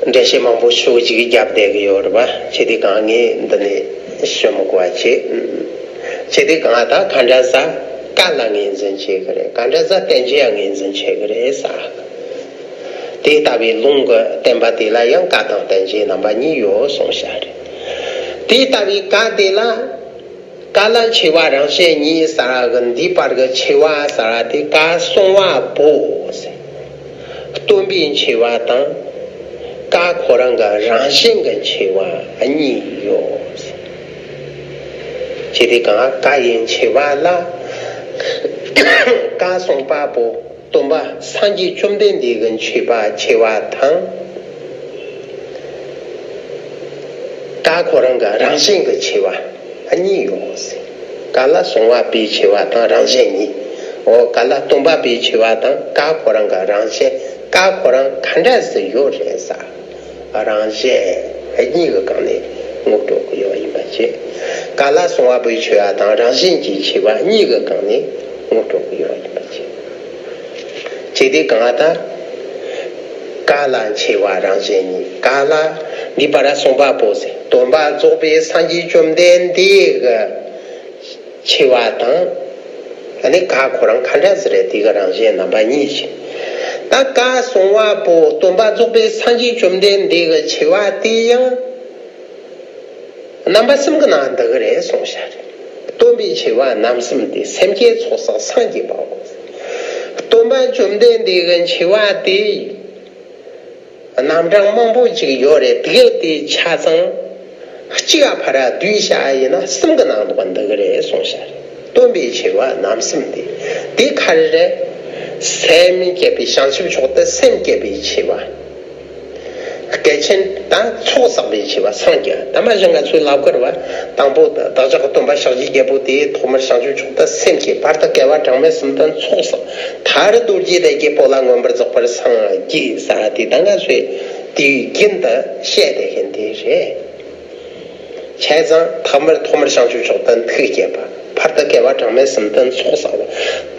འགྲེལ་བཤད་མང་པོ་ཤོད་ཅིག་བརྒྱབ་བསྡད་གི་ཡོད་རེད་པ། བྱས་དུས་གང་ངས་འདི་ནས་ཞུ་མི་དགོས་པ་བྱས། བྱས་དུས་གང་ད་ག་འདྲ་ཟ་ག་ལ་ངོས་འཛིན་བྱེད་གི་རེད། ག་འདྲ་ཟ་བསྟན་བཅོས་ཡ་ངོས་འཛིན་བྱེད་གི་རེད་ཟ། དེ་ལྟ་བུའི་ལུང་གི་བསྟན་པ་དེ་ལ་ཡང་ག་དང་བསྟན་བཅོས་རྣམ་པ་གཉིས་ཡོད་གསུངས་བཞག་རེད། དེ་ལྟ་བུའི་ག་དེ་ལ་ག་ལ་ཆེ་བ་རང་བཞིན་གཉིས་ཟེར་བ་གི་འདིའི་བར་གི་ཆེ་བ་ཟེར་བ་དེ་ག་གསུང་བ་པོ་ཟེར། སྟོན་པའི་ཆེ་བ་དང་ག་ཁོ་རང་གི་རང་བཞིན་གྱི་ཆེ་བ་གཉིས་ཡོད་ཟེར། བྱས་དུས་གང་ག་ཡི་ཆེ་བ་ལ་ག་གསུང་བ་པོ། སྟོན་པ་སངས་རྒྱས་བཅོམ་ལྡན་འདས་ཀྱི་མཆེད་པ་ཆེ་བ་དང་། ག་ཁོ་རང་གི་རང་བཞིན་གྱི་ཆེ་བ་གཉིས་ཡོད་ཟེར། ག་ལ་གསུང་བ་པོའི་ཆེ་བ་དང་རང་བཞིན་གཉིས། འོ་ག་ལ་སྟོན་པ་པོའི་ཆེ་བ་དང་ག་ཁོ་རང་གི་རང་བཞིན། ག་ཁོ་རང་ག་འདྲ་ཟེར་ཡོད་རེད་ཟེར། རང་བཞིན་གཉིས་ཀྱི་སྒང་ནས་ངོ་སྤྲོད་ཀྱི་ཡོད་ཡིན་པ་བྱས། ག་ལ་གསུང་བ་པོའི་ཆེ་བ་དང་རང་བཞིན་གྱི་ཆེ་བ་གཉིས་ཀྱི་སྒང་ནས་ངོ་སྤྲོད་ཀྱི་ཡོད་ཡིན་པ་བྱས། བྱས་དུས་གང་ལྟར། ག་ལ་ཆེ་བ་རང་བཞིན་གཉིས། ག་ལ་འདི་པར་གསུངས་པ་པོ་ཟེར། སྟོན་པ་རྫོགས་པའི་སངས་རྒྱས་བཅོམ་ལྡན་འདས་ཀྱི་ཆེ་བ་དང་། ཨ་ནི་ག་ཁོ་རང་ག་འདྲ་ཟེར་རེད། དེ་གི་རང་བཞིན་རྣམ་པ་གཉིས་ཤིག་ད་ག་གསུངས་པ་པོ་སྟོན་པ་རྫོགས་པའི་སངས་རྒྱས་བཅོམ་ལྡན་འདས་ཀྱི་ཆེ་བ་དེ་ཡང་། རྣམ་པ་གསུམ་གྱི་ནང་འདུ་གི་རེད་གསུངས་བཞག་རེད། སྟོན་པའི་ཆེ་བ་རྣམ་གསུམ་སྟེ། སེམས་བསྐྱེད་ཚོགས་བསགས་སངས་རྒྱས་པའོ། སྟོན་པ་བཅོམ་ལྡན་འདས་ཀྱི་ཆེ་བ་དེ་རྣམ་གྲངས་མང་པོ་ཅིག་ཡོད་རེད། དེ་དེ་ཆ་ཚང་གཅིག་ག་ཕར་བསྡུས་བཞག་ཡིན་ན་གསུམ་གྱི་ནང་འདུ་གི་རེད་གསུངས་བཞག་རེད། སྟོན་པའི་ཆེ་བ་རྣམ་གསུམ་སྟེ། དེ་ག་རེ་རེད། སེམས་བསྐྱེད་པའི་བྱང་ཆུབ་མཆོག་ཏུ་སེམས་བསྐྱེད་པའི་ཆེ་བ། སྐད་ཆེན་དང་ཚོགས་བསགས་པའི་ཆེ་བ་སངས་རྒྱས། ད་མ་གཞི་ང་ཚོའི་ལབ་དགོས་རེད་བ། དང་པོ་བདག་ཅག་གི་སྟོན་པ་ཞག་བཞི་རྒྱལ་པོ་དེ་ཐོག་མར་བྱང་ཆུབ་མཆོག་ཏུ་སེམས་བསྐྱེད། བར་དུ་བསྐལ་པ་གྲངས་མེད་གསུམ་དུ་ཚོགས་བསགས། མཐར་རྡོ་རྗེ་ཐེག་གི་སྤོ་ལགས་མངོན་པར་རྫོགས་པར་སངས་རྒྱས་ཟེར་བ་དེ་ད་ང་ཚོས་དུས་རྒྱུན་དུ་བཤད་བསྡད་མཁན་དེ་རེད། བྱས་ཙང་ཐོག་མར་ཐོག་མར་བྱང་ཆུབ་མཆོག་ཏུ་ཐུགས་བསྐྱེད་པ། བར་དུ་བསྐལ་པ་གྲངས་མེད་གསུམ་དུ་ཚོགས་བསགས་པ།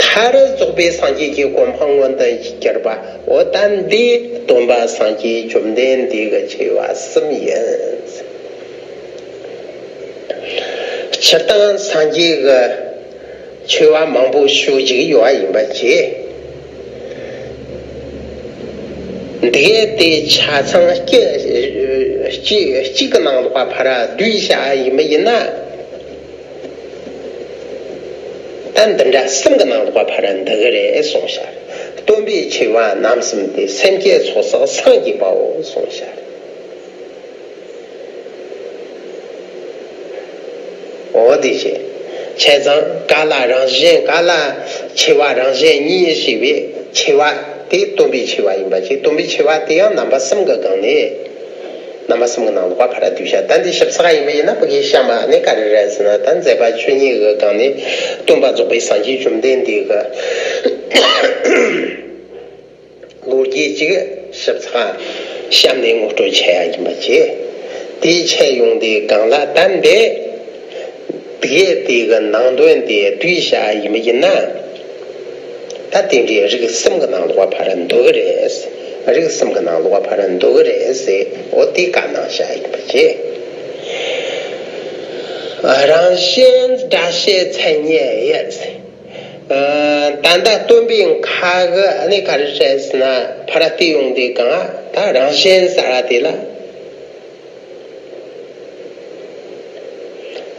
མཐར་རྫོགས་པའི་སངས་རྒྱས་ཀྱི་གོ་འཕང་མངོན་དུ་གྱུར་པ། འོ་ད་འདི་སྟོན་པ་སངས་རྒྱས་བཅོམ་ལྡན་འདས་ཀྱི་ཆེ་བ་གསུམ་ཡིན། སྤྱིར་བཏང་སངས་རྒྱས་ཀྱི་ཆེ་བ་མང་པོ་ཞུ་རྒྱུ་ཡོད་པ་ཡིན་པ་བྱས། འདི་གའི་དེ་ཆ་ཚང་གཅིག་གཅིག་གཅིག་གི་ནང་ལོགས་ཕར་བསྡུས་བཞག་ཡིན་པ་ཡིན་ན། ད་འདི་འདྲ་གསུམ་གྱི་ནང་ལོགས་ཕར་འདུ་གི་རེད་གསུངས་ཤག་སྟོན་པའི་ཆེ་བ་རྣམ་གསུམ་སྟེ། སེམས་བསྐྱེད་ཚོགས་བསགས་སངས་རྒྱས་པའོ་གསུངས་ཤག་འོ་དེ་བྱས། བྱས་ཙང་ག་ལ་རང་བཞིན། ག་ལ་ཆེ་བ་རང་བཞིན་གཉིས་ཞེས་པའི་ཆེ་བ་དེ་སྟོན་པའི་ཆེ་བ་ཡིན་པ་བྱས། སྟོན་པའི་ཆེ་བ་དེ་ཡང་རྣམ་པ་གསུམ་གྱི་སྒང་ནས། རྣམ་པ་གསུམ་གྱི་ནང་ལོགས་ཕར་བསྡུས་བཞག་ད་འདི་ཞིབ་ཚགས་ཡིན་པ་ཡིན་ན་ཕ་གིའི་གཤམ་ནས་ག་རེ་རེད་ཟེར་ན། ད་མཛད་པ་ཆོས་ཉིད་ཀྱི་སྒང་ནས་སྟོན་པ་རྫོགས་པའི་སངས་རྒྱས་བཅོམ་ལྡན་འདས་ཀྱི་ལོ་རྒྱུས་ཅིག་ཞིབ་ཚགས་གཤམ་ནས་ངོ་སྤྲོད་བྱེད་ཡ་ཡིན་པ་བྱས། དེའི་ཆེད་ཡོང་དེའི་སྒང་ལ་ད་འདི་དེའི་དེ་གི་ནང་དོན་དེ་བསྡུས་བཞག་ཡིན་པ་ཡིན་ན། ད་དེ་འདྲའི་རིགས་གསུམ་གྱི་ནང་ལོགས་ཕར་འདུ་གི་རེད། རིགས་གསུམ་གྱི་ནང་ལོགས་ཕར་འདུ་གི་རེད་ཟེར། འོ་དེ་བཀའ་གནང་བཞག་ཡིན་པ་བྱས། རང་བཞིན་སྒྲ་བཤད་མཚན་ཉིད་ཡིན། ད་ལྟ་སྟོན་པའི་ཁ་གི་ནི་ག་རེ་རེད་ཟེར་ན། ཕར་བལྟས་ཡོང་དུས་གང་ད་རང་བཞིན་ཟེར་བ་དེ་ལ།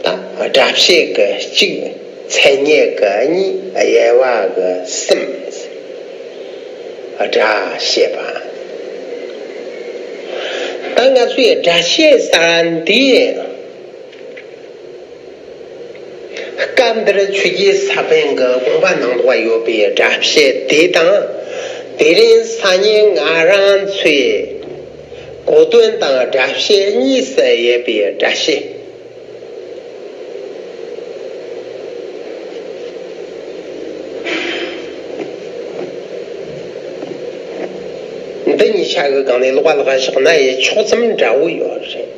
ད་སྒྲ་བཤད་ཀྱི་གཅིག་མཚན་ཉིད་ཀྱི་གཉིས། དབྱེ་བ་གི་གསུམ། སྒྲ་བཤད་པ། ད་ང་ཚོས་སྒྲ་བཤད་ཟེར་བ་འདི། སྐབས་འདིར་ཆོས་རྗེ་ས་པཎ་གྱི་དགོངས་པ་ནང་ལོགས་ཡོད་པའི་སྒྲ་བཤད་དེ་དང་། དེ་རིང་སང་ཉིན་ང་རང་ཚོའི་གོ་དོན་དང་སྒྲ་བཤད་གཉིས་སུ་དབྱེ་བའི་སྒྲ་བཤད། འདི་གཉིས་ཆ་གི་སྒང་ནས་ལོགས་ལ་བཞག་ན་ཡང་ཕྱོགས་ཙམ་འདྲ་བོ་ཡོད་རེད།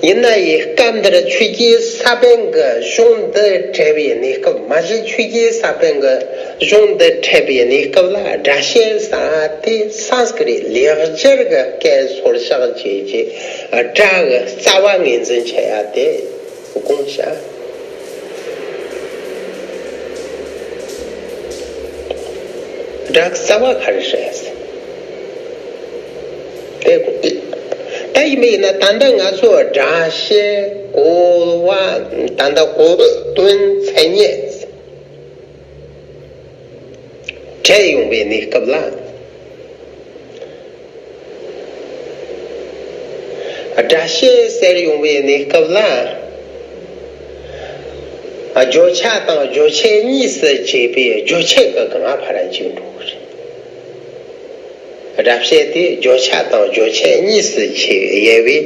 ཡིན་ན་ཡང་སྐབས་འདིར་ཆོས་ཀྱི་ས་བོན་གྱི་གཞུང་འདི་འབྲེལ་བའི་གནས་སྐབས། མ་གཞི་ཆོས་ཀྱི་ས་བོན་གྱི་གཞུང་འདི་འབྲེལ་བའི་གནས་སྐབས་ལ་སྒྲ་བཤད་ཟེར་དེ་སཾ་སྐྲྀ་ཏ་ལེགས་སྦྱར་གྱི་སྐད་སོར་བཞག་བྱས་རྗེས་སྒྲ་གི་རྩ་བ་ངོས་འཛིན་བྱེད་ཡ་དེ་དགོངས་བཞག་སྒྲ་གི་རྩ་བ་ག་རེ་རེད། དེ་ད་ཡིན་པ་ཡིན་ན་ད་ལྟ་ང་ཚོ་སྒྲ་བཤད་གོ་བ། ད་ལྟ་གོ་དོན་མཚན་ཉིད་འབྲེལ་ཡོང་བའི་གནས་སྐབས་ལ། སྒྲ་བཤད་ཟེར་ཡོང་བའི་གནས་སྐབས་ལ། བརྗོད་བྱ་དང་རྗོད་བྱེད་གཉིས་སུ་གྱེས་པའི་རྗོད་བྱེད་ཀྱི་གང་ཕར་འཇུག་འགྲོ་གི་རེད། སྒྲ་བཤད་དེ་བརྗོད་བྱ་དང་རྗོད་བྱེད་གཉིས་སུ་གྱེས་ཡོད་པའི་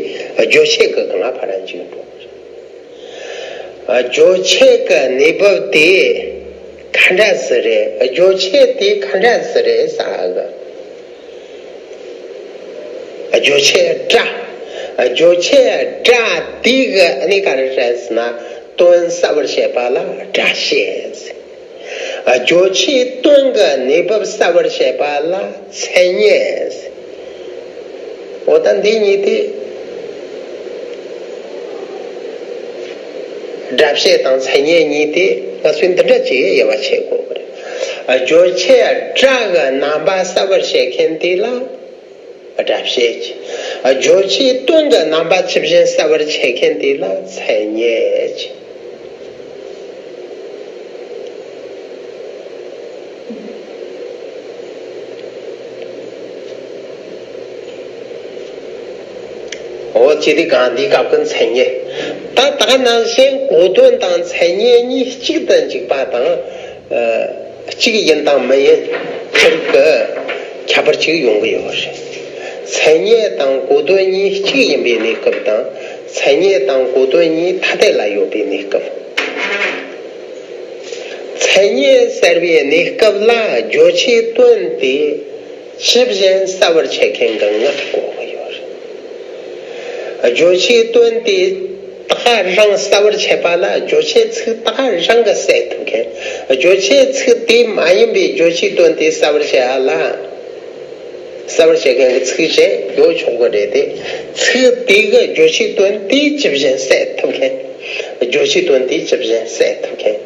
རྗོད་བྱེད་ཀྱི་གང་ཕར་འཇུག་འགྲོ་གི་རེད། རྗོད་བྱེད་ཀྱི་གནས་བབ་དེ་ག་འདྲ་ཟིག་རེད། རྗོད་བྱེད་དེ་ག་འདྲ་ཟིག་རེད་ཟེར་གི། རྗོད་བྱེད་སྒྲ། རྗོད་བྱེད་སྒྲ་དེ་གི་གནས་ག་རེ་རེད་ཟེར་ན་དོན་གསལ་བར་བྱེད་པ་ལ་སྒྲ་བཤད་ཟེར། རྗོད་བྱེད་དོན་གྱི་གནས་བབ་གསལ་བར་བྱེད་པ་ལ་མཚན་ཉིད་ཟེར། འོ་ད་འདི་གཉིས་དེ། སྒྲ་བཤད་དང་མཚན་ཉིད་གཉིས་དེ་ང་ཚོས་འདི་འདྲ་ཅིག་དབྱེ་བ་ཕྱེ་དགོས་པ་རེད། རྗོད་བྱེད་སྒྲ་གི་རྣམ་པ་གསལ་བར་བྱེད་མཁན་དེ་ལ་སྒྲ་བཤད་ཀྱི། རྗོད་བྱེད་དོན་གྱི་རྣམ་པ་ཇི་བཞིན་གསལ་བར་བྱེད་མཁན་དེ་ལ་མཚན་ཉིད་ཀྱི། འོ་ཅི་སྟེ་གང་འདི་སྐབས་ཀྱི་མཚན་ཉིད། ད་ད་ག་ནང་བཞིན་གོ་དོན་དང་མཚན་ཉིད་གཉིས་གཅིག་ཏུ་འཇུག་པ་དང་། ཨ། གཅིག་ཡིན་དང་མི་ཡིན་ཕྱིར་གྱི་ཁྱད་པར་གཅིག་ཡོང་གི་ཡོད་རེད། མཚན་ཉིད་དང་གོ་དོན་གཉིས་གཅིག་ཡིན་པའི་གནས་སྐབས་དང་། མཚན་ཉིད་དང་གོ་དོན་གཉིས་ཐ་དད་ལ་ཡོད་པའི་གནས་སྐབས། མཚན་ཉིད་ཟེར་བའི་གནས་སྐབས་ལ་རྗོད་བྱེད་དོན་དེ་ཇི་བཞིན་གསལ་བར་བྱེད་མཁན་གྱི་ངག་གོ་གི་ཡོད་རེད། རྗོད་བྱེད་དོན་དེ་ད་ག་རང་གསལ་བར་བྱེད་པ་ལ་རྗོད་བྱེད་ཚིག་ད་ག་རང་གིས་གསལ་ཐུབ་མཁན། རྗོད་བྱེད་ཚིག་དེ་མ་ཡིན་པའི་རྗོད་བྱེད་དོན་དེ་གསལ་བར་བྱེད་ཡ་ལ། གསལ་བར་བྱེད་མཁན་གྱི་ཚིག་གཞན་ཡོད་ཆོག་གི་རེད་དེ། ཚིག་དེ་གི་རྗོད་བྱེད་དོན་དེ་ཇི་བཞིན་གསལ་ཐུབ་མཁན། རྗོད་བྱེད་དོན་དེ་ཇི་བཞིན་གསལ་ཐུབ་མཁན།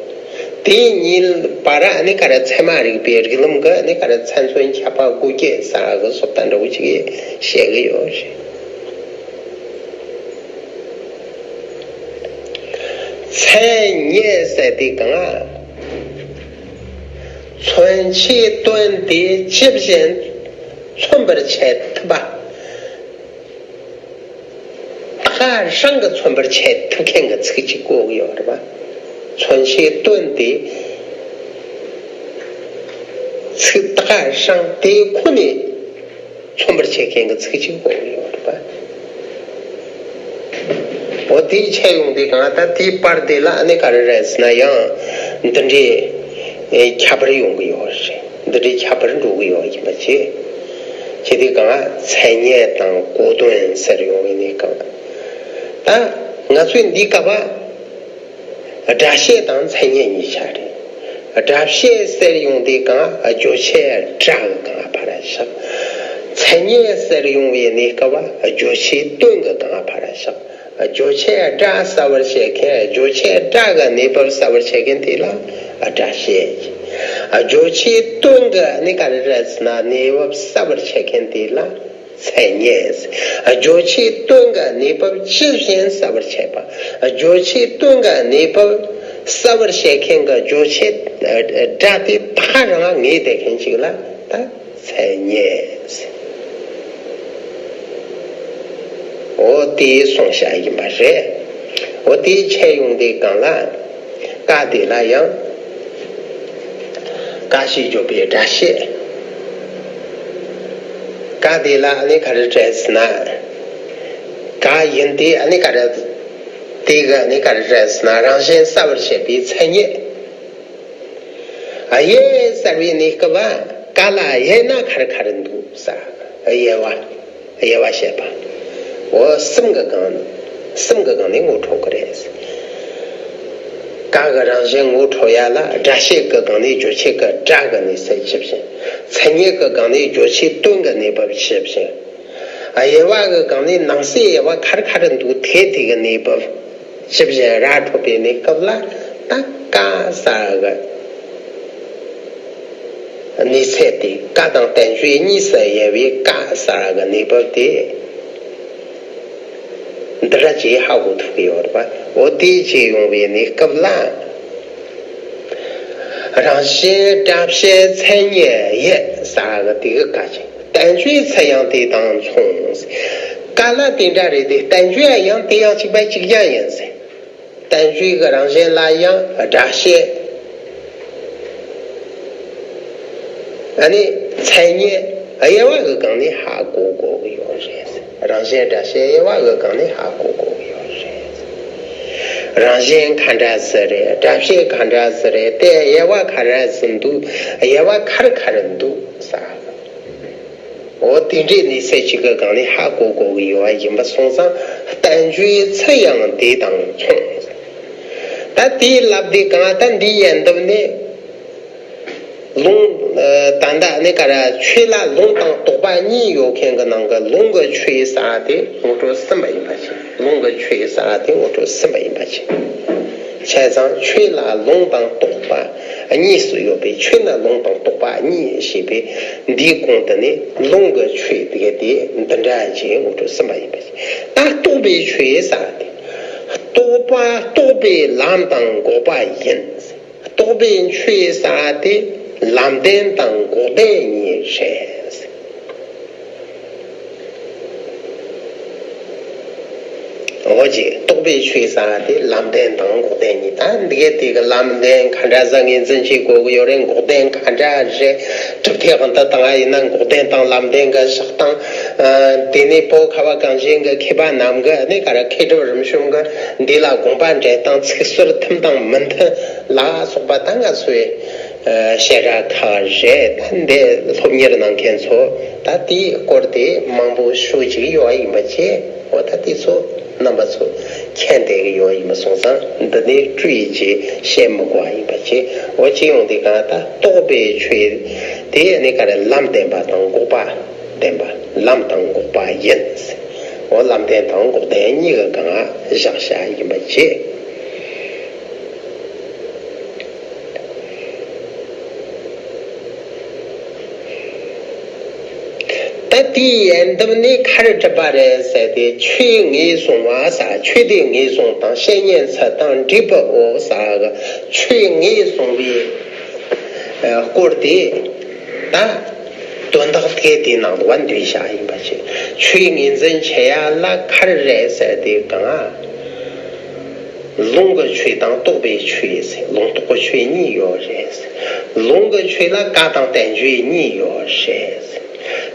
དེ་གཉིས་བར་ཨ་ནི་ག་རེ་ཚད་མ་རིག་པའི་རིགས་ལམ་གྱི་ཨ་ནི་ག་རེ་ཚད་མཚོན་ཁྱབ་པ་དགོས་ཀྱི་ཟེར་གི་སོགས་ད་འདྲ་བོ་ཅིག་བཤད་གི་ཡོད་རེད། མཚན་ཉིད་ཟེར་དེ་གང་། མཚོན་བྱའི་དོན་དེ་ཇི་བཞིན་མཚོན་པར་བྱེད་ཐུབ་པ། ད་ག་རང་གིས་མཚོན་པར་བྱེད་ཐུབ་མཁན་གྱི་ཚིག་ཅིག་གོ་གི་ཡོད་རེད་པ། མཚོན་བྱའི་དོན་དེ་ཚིག་ད་ག་རང་དེ་ཁོ་ནས་མཚོན་པར་བྱེད་མཁན་གྱི་ཚིག་ཅིག་གོ་གི་ཡོད་རེད་པ། འོ་དེའི་ཆེད་ཡོང་དུས་གང་ལྟར་དེའི་བར་དེ་ལ་ཨ་ནི་ག་རེ་རེད་ཟེར་ན་ཡང་འདི་འདྲའི་ཁྱད་པར་ཡོང་གི་ཡོད་རེད། འདི་འདྲའི་ཁྱད་པར་འགྲོ་གི་ཡོད་ཡིན་པ་བྱས། བྱས་དུས་གང་མཚན་ཉིད་དང་གོ་དོན་ཟེར་ཡོང་བའི་གནས་སྐབས། ད་ང་ཚོས་འདིའི་སྐབས་སྒྲ་བཤད་དང་མཚན་ཉིད་གཉིས་ཆ་རེད། སྒྲ་བཤད་ཟེར་ཡོང་དུས་གང་རྗོད་བྱེད་སྒྲ་གི་གང་ཕར་བཞག་མཚན་ཉིད་ཟེར་ཡོང་བའི་གནས་སྐབས་རྗོད་བྱེད་དོན་གྱི་གང་ཕར་བཞག་རྗོད་བྱེད་སྒྲ་གསལ་བར་བྱེད་མཁན། རྗོད་བྱེད་སྒྲ་གི་གནས་བབ་གསལ་བར་བྱེད་མཁན་དེ་ལ་སྒྲ་བཤད། རྗོད་བྱེད་དོན་གྱི་ནི་ག་རེ་རེད་ཟེར་ན་གནས་བབ་གསལ་བར་བྱེད་མཁན་དེ་ལ་མཚན་ཉིད། རྗོད་བྱེད་དོན་གྱི་གནས་བབ་ཇི་བཞིན་གསལ་བར་བྱེད་པ། རྗོད་བྱེད་དོན་གྱི་གནས་བབ་གསལ་བར་བྱེད་མཁན་གྱི་རྗོད་བྱེད་སྒྲ་དེ་ད་ག་རང་ངེས་བསྡད་མཁན་ཅིག་ལ་ད། མཚན་ཉིད། འོ་དེ་གསུངས་བཞག་ཡིན་པ་རེད། འོ་དེ་ཆེད་ཡོང་དུས་གང་ལ། ཀ་དེ་ལ་ཡང་ཀ་ཞེས་བརྗོད་པའི་སྒྲ་བཤད། ཀ་དེ་ལ་ཨ་ནི་ག་རེ་རེད་ཟེར་ན། ཀ་ཡིན་ཏེ་ཨ་ནི་ག་རེ། དེ་གི་ཨ་ནི་ག་རེ་རེད་ཟེར་ན་རང་བཞིན་གསལ་བར་བྱེད་པའི་མཚན་ཉིད། ཨ་ཡེ་གསལ་བའི་གནས་སྐབས་ཀ་ལ་ཡེ་ན་ག་རེ་ག་རེ་འདུག་ས། དབྱེ་བ། དབྱེ་བ་བཤད་པ། འོ་གསུམ་གི་སྒང་ནས། གསུམ་གི་སྒང་ནས་ངོ་འཕྲོད་ཀྱི་རེད། ཀ་གི་རང་བཞིན་ངོ་འཕྲོད་ཡ་ལ་སྒྲ་བཤད་ཀྱི་སྒང་ནས་རྗོད་བྱེད་ཀྱི་སྒྲ་གི་གནས་ཚུལ་ཇི་བཞིན། མཚན་ཉིད་ཀྱི་སྒང་ནས་རྗོད་བྱེད་དོན་གྱི་གནས་བབ་ཇི་བཞིན། དབྱེ་བ་གི་སྒང་ནས་ནང་གསེས་དབྱེ་བ་ག་རེ་ག་རེ་འདུག་དེ་དེ་གི་གནས་བབ་ཇི་བཞིན་ར་འཕྲོད་པའི་གནས་སྐབས་ལ། ད་ཀ་ཟེར་གི་གནས་ཚད་དེ། ཀ་དང་བསྟན་བཅོས་གཉིས་སུ་དབྱེ་བའི་ཀ་ཟེར་གི་གནས་བབ་དེ་འདི་ར་ཅིག་ཧ་གོ་ཐུབ་ཀྱི་ཡོད་རེད་པ། འོ་དེ་ཅིག་ཡོང་བའི་གནས་སྐབས་ལ། རང་བཞིན་སྒྲ་བཤད་མཚན་ཉིད་དབྱེ་ཟེར་གི་དེ་གི་ཀ་ཅིག་བསྟན་བཅོས་ཚུལ་ཡང་དེ་དང་མཚུངས། ཀ་ལ་དེ་འདྲ་རེད་དེ། བསྟན་བཅོས་ཡང་དེ་ཡང་གཅིག་པ་གཅིག་རྐྱང་ཡིན་ཟེར། བསྟན་བཅོས་ཀྱི་རང་བཞིན་ལ་ཡང་སྒྲ་བཤད། ཨ་ནི་མཚན་ཉིད་དབྱེ་བ་གི་སྒང་ནས་ཧ་གོ་དགོས་ཀྱི་ཡོད་རེད། རང་བཞིན་སྒྲ་བཤད་དབྱེ་བ་གི་སྒང་ནས་ཧ་གོ་དགོས་ཀྱི་ཡོད་རེད། རང་བཞིན་ག་འདྲ་ཟིག་རེད། སྒྲ་བཤད་ག་འདྲ་ཟིག་རེད། དེ་དབྱེ་བ་ག་རེ་ཟིག་འདུག་དབྱེ་བ་ག་རེ་ག་རེ་འདུག་ཟེར། འོ་དེ་འདྲའི་གནས་ཚུལ་གཅིག་གི་སྒང་ནས་ཧ་གོ་དགོས་ཀྱི་ཡོད་པ་ཡིན་པ་སོང་ཙང་། བསྟན་བཅོས་ཚུལ་ཡང་དེ་དང་མཚུངས། ད་དེའི་ལབ་དེ་གང་ད་འདིའི་ཡན་འདབ་ནས། ལུང་། ད་ལྟ་ནི་ག་ར་ཆོས་ལ་ལུང་དང་རྟོག་པ་གཉིས་ཡོད་མཁན་གྱི་ནང་གི་ལུང་གི་ཆོས་ཟེར་དེ་ངོ་སྤྲོད་ཟིན་པ་ཡིན་པ་བྱས། ལུང་གི་ཆོས་ཟེར་དེ་ངོ་སྤྲོད་ཟིན་པ་ཡིན་པ་བྱས། བྱས་ཙང་ཆོས་ལ་ལུང་དང་རྟོག་པ་གཉིས་སུ་ཡོད་པའི། ཆོས་ནི་ལུང་དང་རྟོག་པ་གཉིས་ཞེས་པའི་འདིའི་གོང་དུ་ནི་ལུང་གི་ཆོས་དེ་ག་དེ་འདི་འདྲ་ཅིག་ངོ་སྤྲོད་ཟིན་པ་ཡིན་པ་བྱས། ད་རྟོག་པའི་ཆོས་ཟེར་དེ། རྟོག་པ་རྟོགས་པའི་ལམ་དང་འགོག་པ་ཡིན། རྟོགས་པའི་ཆོས་ཟེར་དེ་ལམ་བདེན་དང་འགོག་བདེན་གཉིས་རེད། འོ་ཅིག་རྟོགས་པའི་ཆོས་ཟེར་དེ་ལམ་བདེན་དང་འགོག་བདེན་གཉིས། ད་འདི་གའི་དེ་གི་ལམ་བདེན་ག་འདྲ་ཟིག་ངོས་འཛིན་བྱེད་དགོས་ཀྱི་ཡོད་རེད། འགོག་བདེན་ག་འདྲ་རེད། གྲུབ་མཐའི་དབང་དུ་བཏང་བ་ཡིན་ན་འགོག་བདེན་དང་ལམ་བདེན་གྱི་བཞག་སྟངས། ཨ། དེ་ནས་བོད་ཁ་བ་གངས་ཅན་གྱི་མཁས་པ་རྣམས་ཀྱིས་ནི་ག་རེ་མཁས་གྲུབ་རིམ་བྱོན་གྱིས་འདི་ལ་དགོངས་པ་འགྲེལ་སྟངས། ཚིག་ཟུར་མཐུན་དང་མི་མཐུན་ལ་སོགས་པ་ད་ང་ཚོའི་ཨ། བཤད་གྲྭ་ཁག་རེད། ད་འདི་སློབ་གཉེར་གནང་མཁན་ཚོ་ད་དེའི་སྐོར་དེ་མང་པོ་ཤོད་ཀྱི་ཡོད་པ་ཡིན་པ་བྱས། འོ་ད་དེ་ཚོ་རྣམ་པ་ཚོ་མཁྱེན་བསྡད་ཀྱི་ཡོད་པ་ཡིན་པ་སོང་ཙང་། འདི་ནས་སྤྲོས་ཀྱིས་བཤད་མི་དགོས་པ་ཡིན་པ་བྱས། འོ་སྤྱི་ཡོངས་དེ་ག་ད་རྟོགས་པའི་ཆོས་དེ་ནི་ག་རེ་ལམ་བདེན་པ་དང་འགོག་པ་བདེན་པ། ལམ་དང་འགོག་པ་ཡིན། འོ་ལམ་བདེན་དང་འགོག་བདེན་གཉིས་ཀྱི་སྒང་བཞག་བཞག་ཡིན་པ་བྱས། ད་དེའི་ཡན་འདབ་ནས་ག་རེ་གྲུབ་པ་རེད་ཟེར་ཏེ། ཆོས་ངོས་བཟུང་བ་ཟེར། ཆོས་དེ་ངོས་བཟུང་དང་བཤེས་གཉེན་ཚུལ་དང་འབྲས་བུའོ་ཟེར་གི། ཆོས་ངོས་བཟུང་བའི་སྐོར་དེ་ད་དོན་དག་དེ་དེའི་ནང་དུ་བ་འདུས་བཞག་ཡིན་པ་བྱས། ཆོས་ངོས་འཛིན་བྱེད་ཡ་ལ་ག་རེ་རེད་ཟེར་ཏེ། གང་། ལུང་གི་ཆོས་དང་རྟོགས་པའི་ཆོས་ཟེར། ལུང་རྟོགས་ཀྱི་ཆོས་གཉིས་ཡོད་རེད། ལུང་གི་ཆོས་ལ་ཀ་དང་བསྟན་བཅོས་གཉིས་ཡོད་རེད།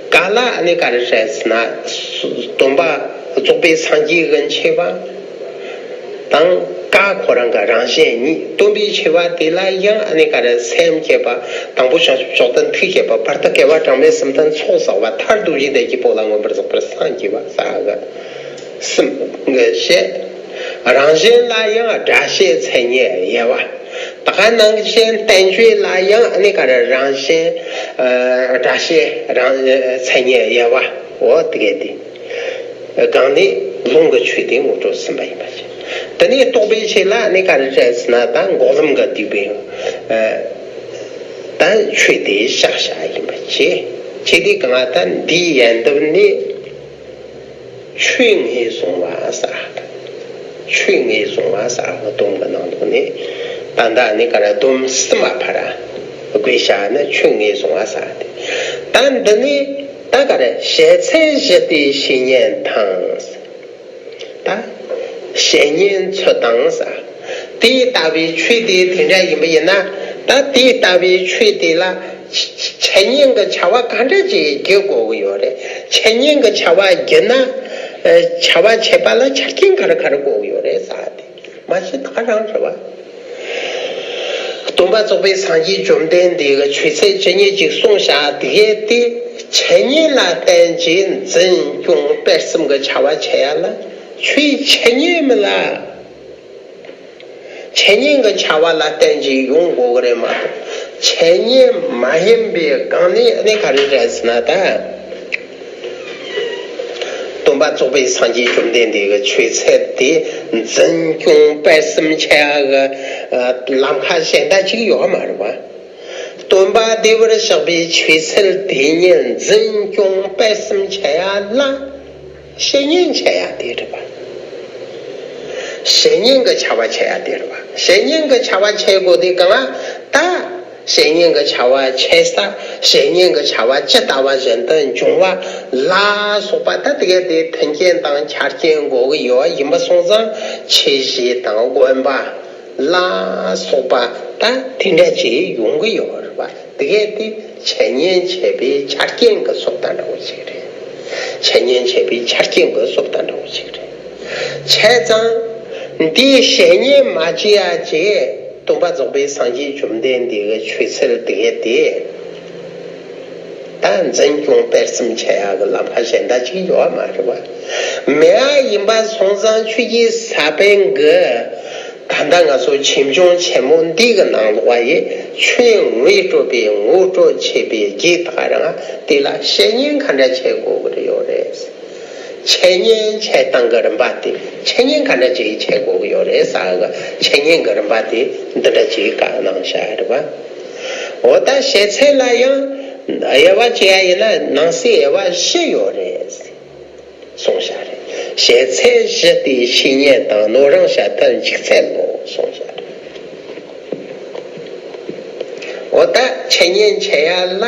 ཀ་ལ་ཨ་ནི་ག་རེ་རེད་ཟེར་ན། སྟོན་པ་རྫོགས་པའི་སངས་རྒྱས་ཀྱི་ཆེ་བ་དང་ཀ་ཁོ་རང་གི་རང་བཞིན་གཉིས། སྟོན་པའི་ཆེ་བ་དེ་ལ་ཡང་ཨ་ནི་ག་རེ། སེམས་བསྐྱེད་པ། དང་པོ་བྱང་ཆུབ་མཆོག་ཏུ་ཐུགས་བསྐྱེད་པ། བར་དུ་དགེ་བ་གྲངས་མེད་གསུམ་དུ་ཚོགས་བསགས་པ། མཐར་ཐུག་གཞི་དེ་སྐྱེས་བུ་ལ་མངོན་པར་རྫོགས་པར་སངས་རྒྱས་པ་ཟེར་གི། གསུམ་གྱི་བཤད། རང་བཞིན་ལ་ཡང་སྒྲ་བཤད་མཚན་ཉིད་དབྱེ་བ། ད་ག་ནང་བཞིན་བསྟན་བཅོས་ལ་ཡང་ཨ་ནི་ག་རེ། རང་བཞིན། ཨ། སྒྲ་བཤད་རང་མཚན་ཉིད་དབྱེ་བ། འོ་དེ་ག་དེ་སྒང་ནས་ལུང་གི་ཆོས་དེ་ངོ་སྤྲོད་ཟིན་པ་ཡིན་པ་བྱས། དེ་ནས་རྟོགས་པའི་ཆོས་ལ་ཨ་ནི་ག་རེ་རེད་ཟེར་ན། ད་འགོག་ལམ་གྱིས་བསྡུས་པའི། ཨ། ད་ཆོས་དེ་བཞག་བཞག་ཡིན་པ་བྱས། བྱས་དེ་གང་ལ་ད་འདིའི་ཡན་འདབ་ནས། ཆོས་ངོས་བཟུང་བ་ཟེར། ཆོས་ངོས་བཟུང་བ་ཟེར་བ་སྡོམ་གྱི་ནང་དུ་ནི། ད་ལྟ་ནི་ག་རེ། སྡོམ་གསུམ་མ་ཕར་དགོས་བྱ་ནི་ཆོས་ངོས་བཟུང་བ་ཟེར་ཏེ། ད་འདི་ནི་ད་ག་རེ། བྱས་ཚད་གཞི་དེའི་བཤེས་གཉེན་དང་། ད་བཤེས་གཉེན་ཚུལ་དང་ཟེར། དེ་ལྟ་བུའི་ཆོས་དེ་དེ་འདྲ་ཡིན་པ་ཡིན་ན། ད་དེ་ལྟ་བུའི་ཆོས་དེ་ལ་འཆད་ཉན་གྱི་བྱ་བ་ག་འདྲ་ཅིག་བགྱི་དགོས་ཀྱི་ཡོད་རེད། འཆད་ཉན་གྱི་བྱ་བ་བགྱིས་ན། ཨ། བྱ་བ་བྱེད་པ་ལ་ཆ་རྐྱེན་ག་རེ་ག་རེ་དགོས་ཀྱི་ཡོད་རེད་ཟེར་ཏེ། མ་གཞི་ད་ག་རང་རེད་བ། སྟོན་པ་རྫོགས་པའི་སངས་རྒྱས་བཅོམ་ལྡན་འདས་ཀྱི་ཆོས་ཚུལ་ཇི་སྙེད་ཅིག་གསུངས་བཞག་དེ་གས་དེ། འཆད་ཉན་ལ་བརྟེན་གྱིས་འཛིན་སྐྱོང་སྤེལ་གསུམ་གྱི་བྱ་བ་བྱེད་ཡ་ལ་ཆོས་འཆད་ཉན་མིན་ལ། འཆད་ཉན་གྱི་བྱ་བ་ལ་བརྟེན་གྱིས་ཡོང་དགོས་ཀྱི་རེད་མ་གཏོགས། འཆད་ཉན་མ་ཡིན་པའི་སྒང་ནས་ཨ་ནི་ག་རེ་རེད་ཟེར་ན་ད། སྟོན་པ་རྫོགས་པའི་སངས་རྒྱས་བཅོམ་ལྡན་འདས་ཀྱི་ཆོས་ཚུལ་དེ་འཛིན་སྐྱོང་སྤེལ་གསུམ་བྱེད་ཡ་གི་ལམ་ཁ་གཞན་དག་ཅིག་ཡོད་མ་རེད་པ། སྟོན་པ་བདེ་བར་གཤེགས་པའི་ཆོས་ཚུལ་དེ་ཉིད་འཛིན་སྐྱོང་སྤེལ་གསུམ་བྱེད་ཡ་ལ། བཤེས་གཉེན་བྱེད་ཡ་དེ་རེད་པ། བཤེས་གཉེན་གྱི་བྱ་བ་བྱེད་ཡ་དེ་རེད་པ། བཤེས་གཉེན་གྱི་བྱ་བ་བྱེད་དགོས་དུས་གང་ལ་ད། བཤེས་གཉེན་གྱི་བྱ་བ་བྱེད་ས། བཤེས་གཉེན་གྱི་བྱ་བ་ཇི་ལྟ་བ་བཞིན་དུ་འབྱུང་བ་ལ་སོགས་པ་ད་དེ་ག་དེ་མཐུན་རྐྱེན་དང་ཆ་རྐྱེན་དགོས་ཀྱི་ཡོད་ཡིན་པ་སོང་ཙང་ཆོས་གཞི་དང་དགོན་པ་ལ་སོགས་པ་ད་དེ་འདྲ་ཅིག་ཡོང་གི་ཡོད་རེད་པ། དེ་གས་དེ་འཆད་ཉན་བྱེད་པའི་ཆ་རྐྱེན་གྱི་བཟོ་ལྟ་འདྲ་བོ་ཞིག་རེད། འཆད་ཉན་བྱེད་པའི་ཆ་རྐྱེན་གྱི་བཟོ་ལྟ་འདྲ་བོ་ཞིག་རེད། བྱས་ཙང་། འདིའི་བཤེས་གཉེན་མ་བྱེད་ཡ་ཅེས་སྟོན་པ་རྫོགས་པའི་སངས་རྒྱས་བཅོམ་ལྡན་འདས་ཀྱི་ཆོས་ཚུལ་དེ་གས་དེ། ད་འཛིན་སྐྱོང་སྤེལ་གསུམ་བྱེད་ཡ་གི་ལམ་ཁ་གཞན་དག་ཅིག་ཡོད་མ་རེད་བ། མེད་ཡ་ཡིན་པ་སོང་ཙང་ཆོས་ཀྱི་ས་པཎ་གྱི། ད་ལྟ་ང་ཚོ་ཆོས་འབྱུང་ཆེན་མོ་འདི་གི་ནང་ལོགས་ཡི་ཆོས་ངོ་སྤྲོད་པའི་ངོ་སྤྲོད་བྱེད་པའི་རྗེས་དག་རང་དེ་ལ་བཤེས་གཉེན་ག་འདྲ་བྱེད་དགོས་ཀྱི་ཡོད་རེད། འཆད་ཉན་འཆད་སྟངས་ཀྱི་རིམ་པ་དེ་འཆད་ཉན་ག་འདྲ་ཅིག་བྱེད་དགོས་ཀྱི་ཡོད་རེད་ཟེར་གི་འཆད་ཉན་གྱི་རིམ་པ་དེ་འདི་འདྲ་ཅིག་བཀའ་གནང་བཞག་རེད་བ། འོ་ད་བཤད་ཚད་ལ་ཡང་དབྱེ་བ་བྱེད་ཡ་ཡིན་ན་ནང་གསེས་དབྱེ་བ་བཞི་ཡོད་རེད། གསུངས་བཞག་རེད། བཤད་ཚད་བཞི་སྟེ་བཤེས་གཉེན་དང་ནོར་རང་བཤད་ཐབས་འཇིག་ཚད་ལོ་གསུངས་བཞག་རེད། འོ་ད་འཆད་ཉན་བྱེད་ཡ་ལ།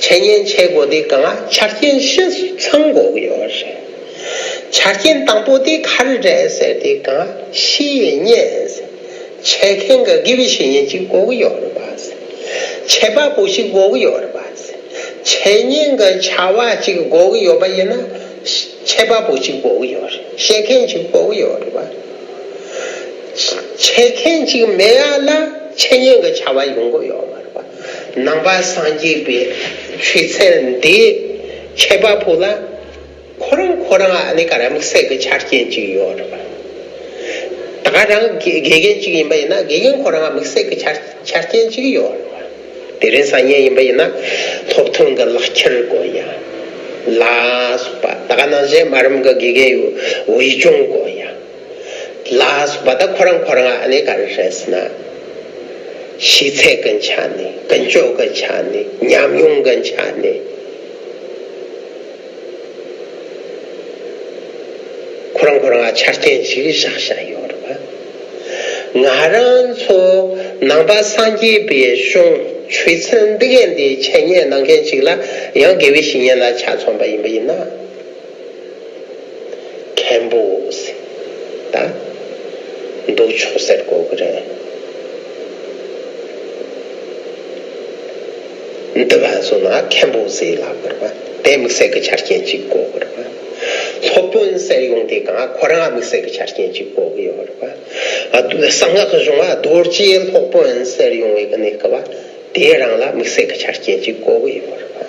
འཆད་ཉན་བྱེད་དགོས་དུས་གང་ཆ་རྐྱེན་བཞི་ཚང་དགོས་ཀྱི་ཡོད་རེད། ཆ་རྐྱེན་དང་པོ་དེ་ག་རེ་རེད་ཟེར་དུས་གང་བཤེས་གཉེན། འཆད་མཁན་གྱི་དགེ་བའི་བཤེས་གཉེན་ཅིག་དགོས་ཀྱི་ཡོད་རེད་པ། འཆད་པ་པོ་ཞིག་དགོས་ཀྱི་ཡོད་རེད་པ། འཆད་ཉན་གྱི་བྱ་བ་ཅིག་དགོས་ཀྱི་ཡོད་པ་ཡིན་ན། འཆད་པ་པོ་ཅིག་དགོས་ཀྱི་ཡོད་རེད། བཤད་མཁན་ཅིག་དགོས་ཀྱི་ཡོད་རེད་པ། འཆད་མཁན་ཅིག་མེད་ཡ་ལ་འཆད་ཉན་གྱི་བྱ་བ་ཡོང་གི་ཡོད་མ་རེད་པ། ནང་པ་སངས་རྒྱས་པའི་ཆོས་ཚུལ་འདི་འཆད་པ་པོ་ལ། ཁོ་རང་ཁོ་རང་ཨ་ནི་ག་རེ་དམིགས་བསལ་གྱི་ཆ་རྐྱེན་ཅིག་ཡོད་རེད་པ། ད་ག་རང་དགེ་དགེ་རྒན་ཅིག་ཡིན་པ་ཡིན་ན་དགེ་རྒན་ཁོ་རང་དམིགས་བསལ་གྱི་ཆ་ཆ་རྐྱེན་ཅིག་ཡོད་རེད་པ། དེ་རིང་སང་ཉིན་ཡིན་པ་ཡིན་ན་སློབ་ཐོན་གྱི་ལག་ཁྱེར་དགོས་ཡ། ལ་སོགས་པ་ད་ག་ནང་བཞིན་མ་རམས་ཀྱི་དགེ་རྒན་ཡོད་འོས་སྦྱོང་དགོས་ཡ། ལ་སོགས་པ་ད་ཁོ་རང་ཁོ་རང་ཨ་ནི་ག་རེ་རེད་ཟེར་ན། ཤེས་ཚད་ཀྱི་ཆ་ནས་ཀུན་སྤྱོད་ཀྱི་ཆ་ནས་ཉམས་མྱོང་གི་ཆ་ནས། ཁོ་རང་ཁོ་རང་ཆ་རྐྱེན་ཞིག་བཞག་བཞག་ཡོད་རེད་པ། ང་རང་ཚོ་ནང་པ་སངས་རྒྱས་པའི་གཞུང་ཆོས་ཚུལ་འདི་གའི་འདི་འཆད་ཉན་གནང་མཁན་ཞིག་ལ་ཡང་དགེ་བའི་བཤེས་གཉེན་ལ་ཆ་མཚོན་པ་ཡིན་པ་ཡིན་ན། མཁན་པོ་ཟེར། ད། འདུག་ཆོག་ཟེར་དགོས་ཀྱི་རེད། འདི་བ་སོང་ན་མཁན་པོ་ཟེར་ལབ་དགོས་རེད་པ། དེ་དམིགས་བསལ་གྱི་ཆ་རྐྱེན་གཅིག་དགོས་ཀྱི་རེད་པ། སློབ་དཔོན་ཟེར་ཡོང་དུས་གང་ཁོ་རང་དམིགས་བསལ་གྱི་ཆ་རྐྱེན་གཅིག་དགོས་ཀྱི་ཡོད་རེད་པ། ཨ་དུ་གསང་སྔགས་ཀྱི་གཞུང་ལ་རྡོ་རྗེ་སློབ་དཔོན་ཟེར་ཡོང་བའི་གི་གནས་སྐབས་པ། དེ་རང་ལ་དམིགས་བསལ་གྱི་ཆ་རྐྱེན་གཅིག་དགོས་ཀྱི་ཡོད་རེད་པ།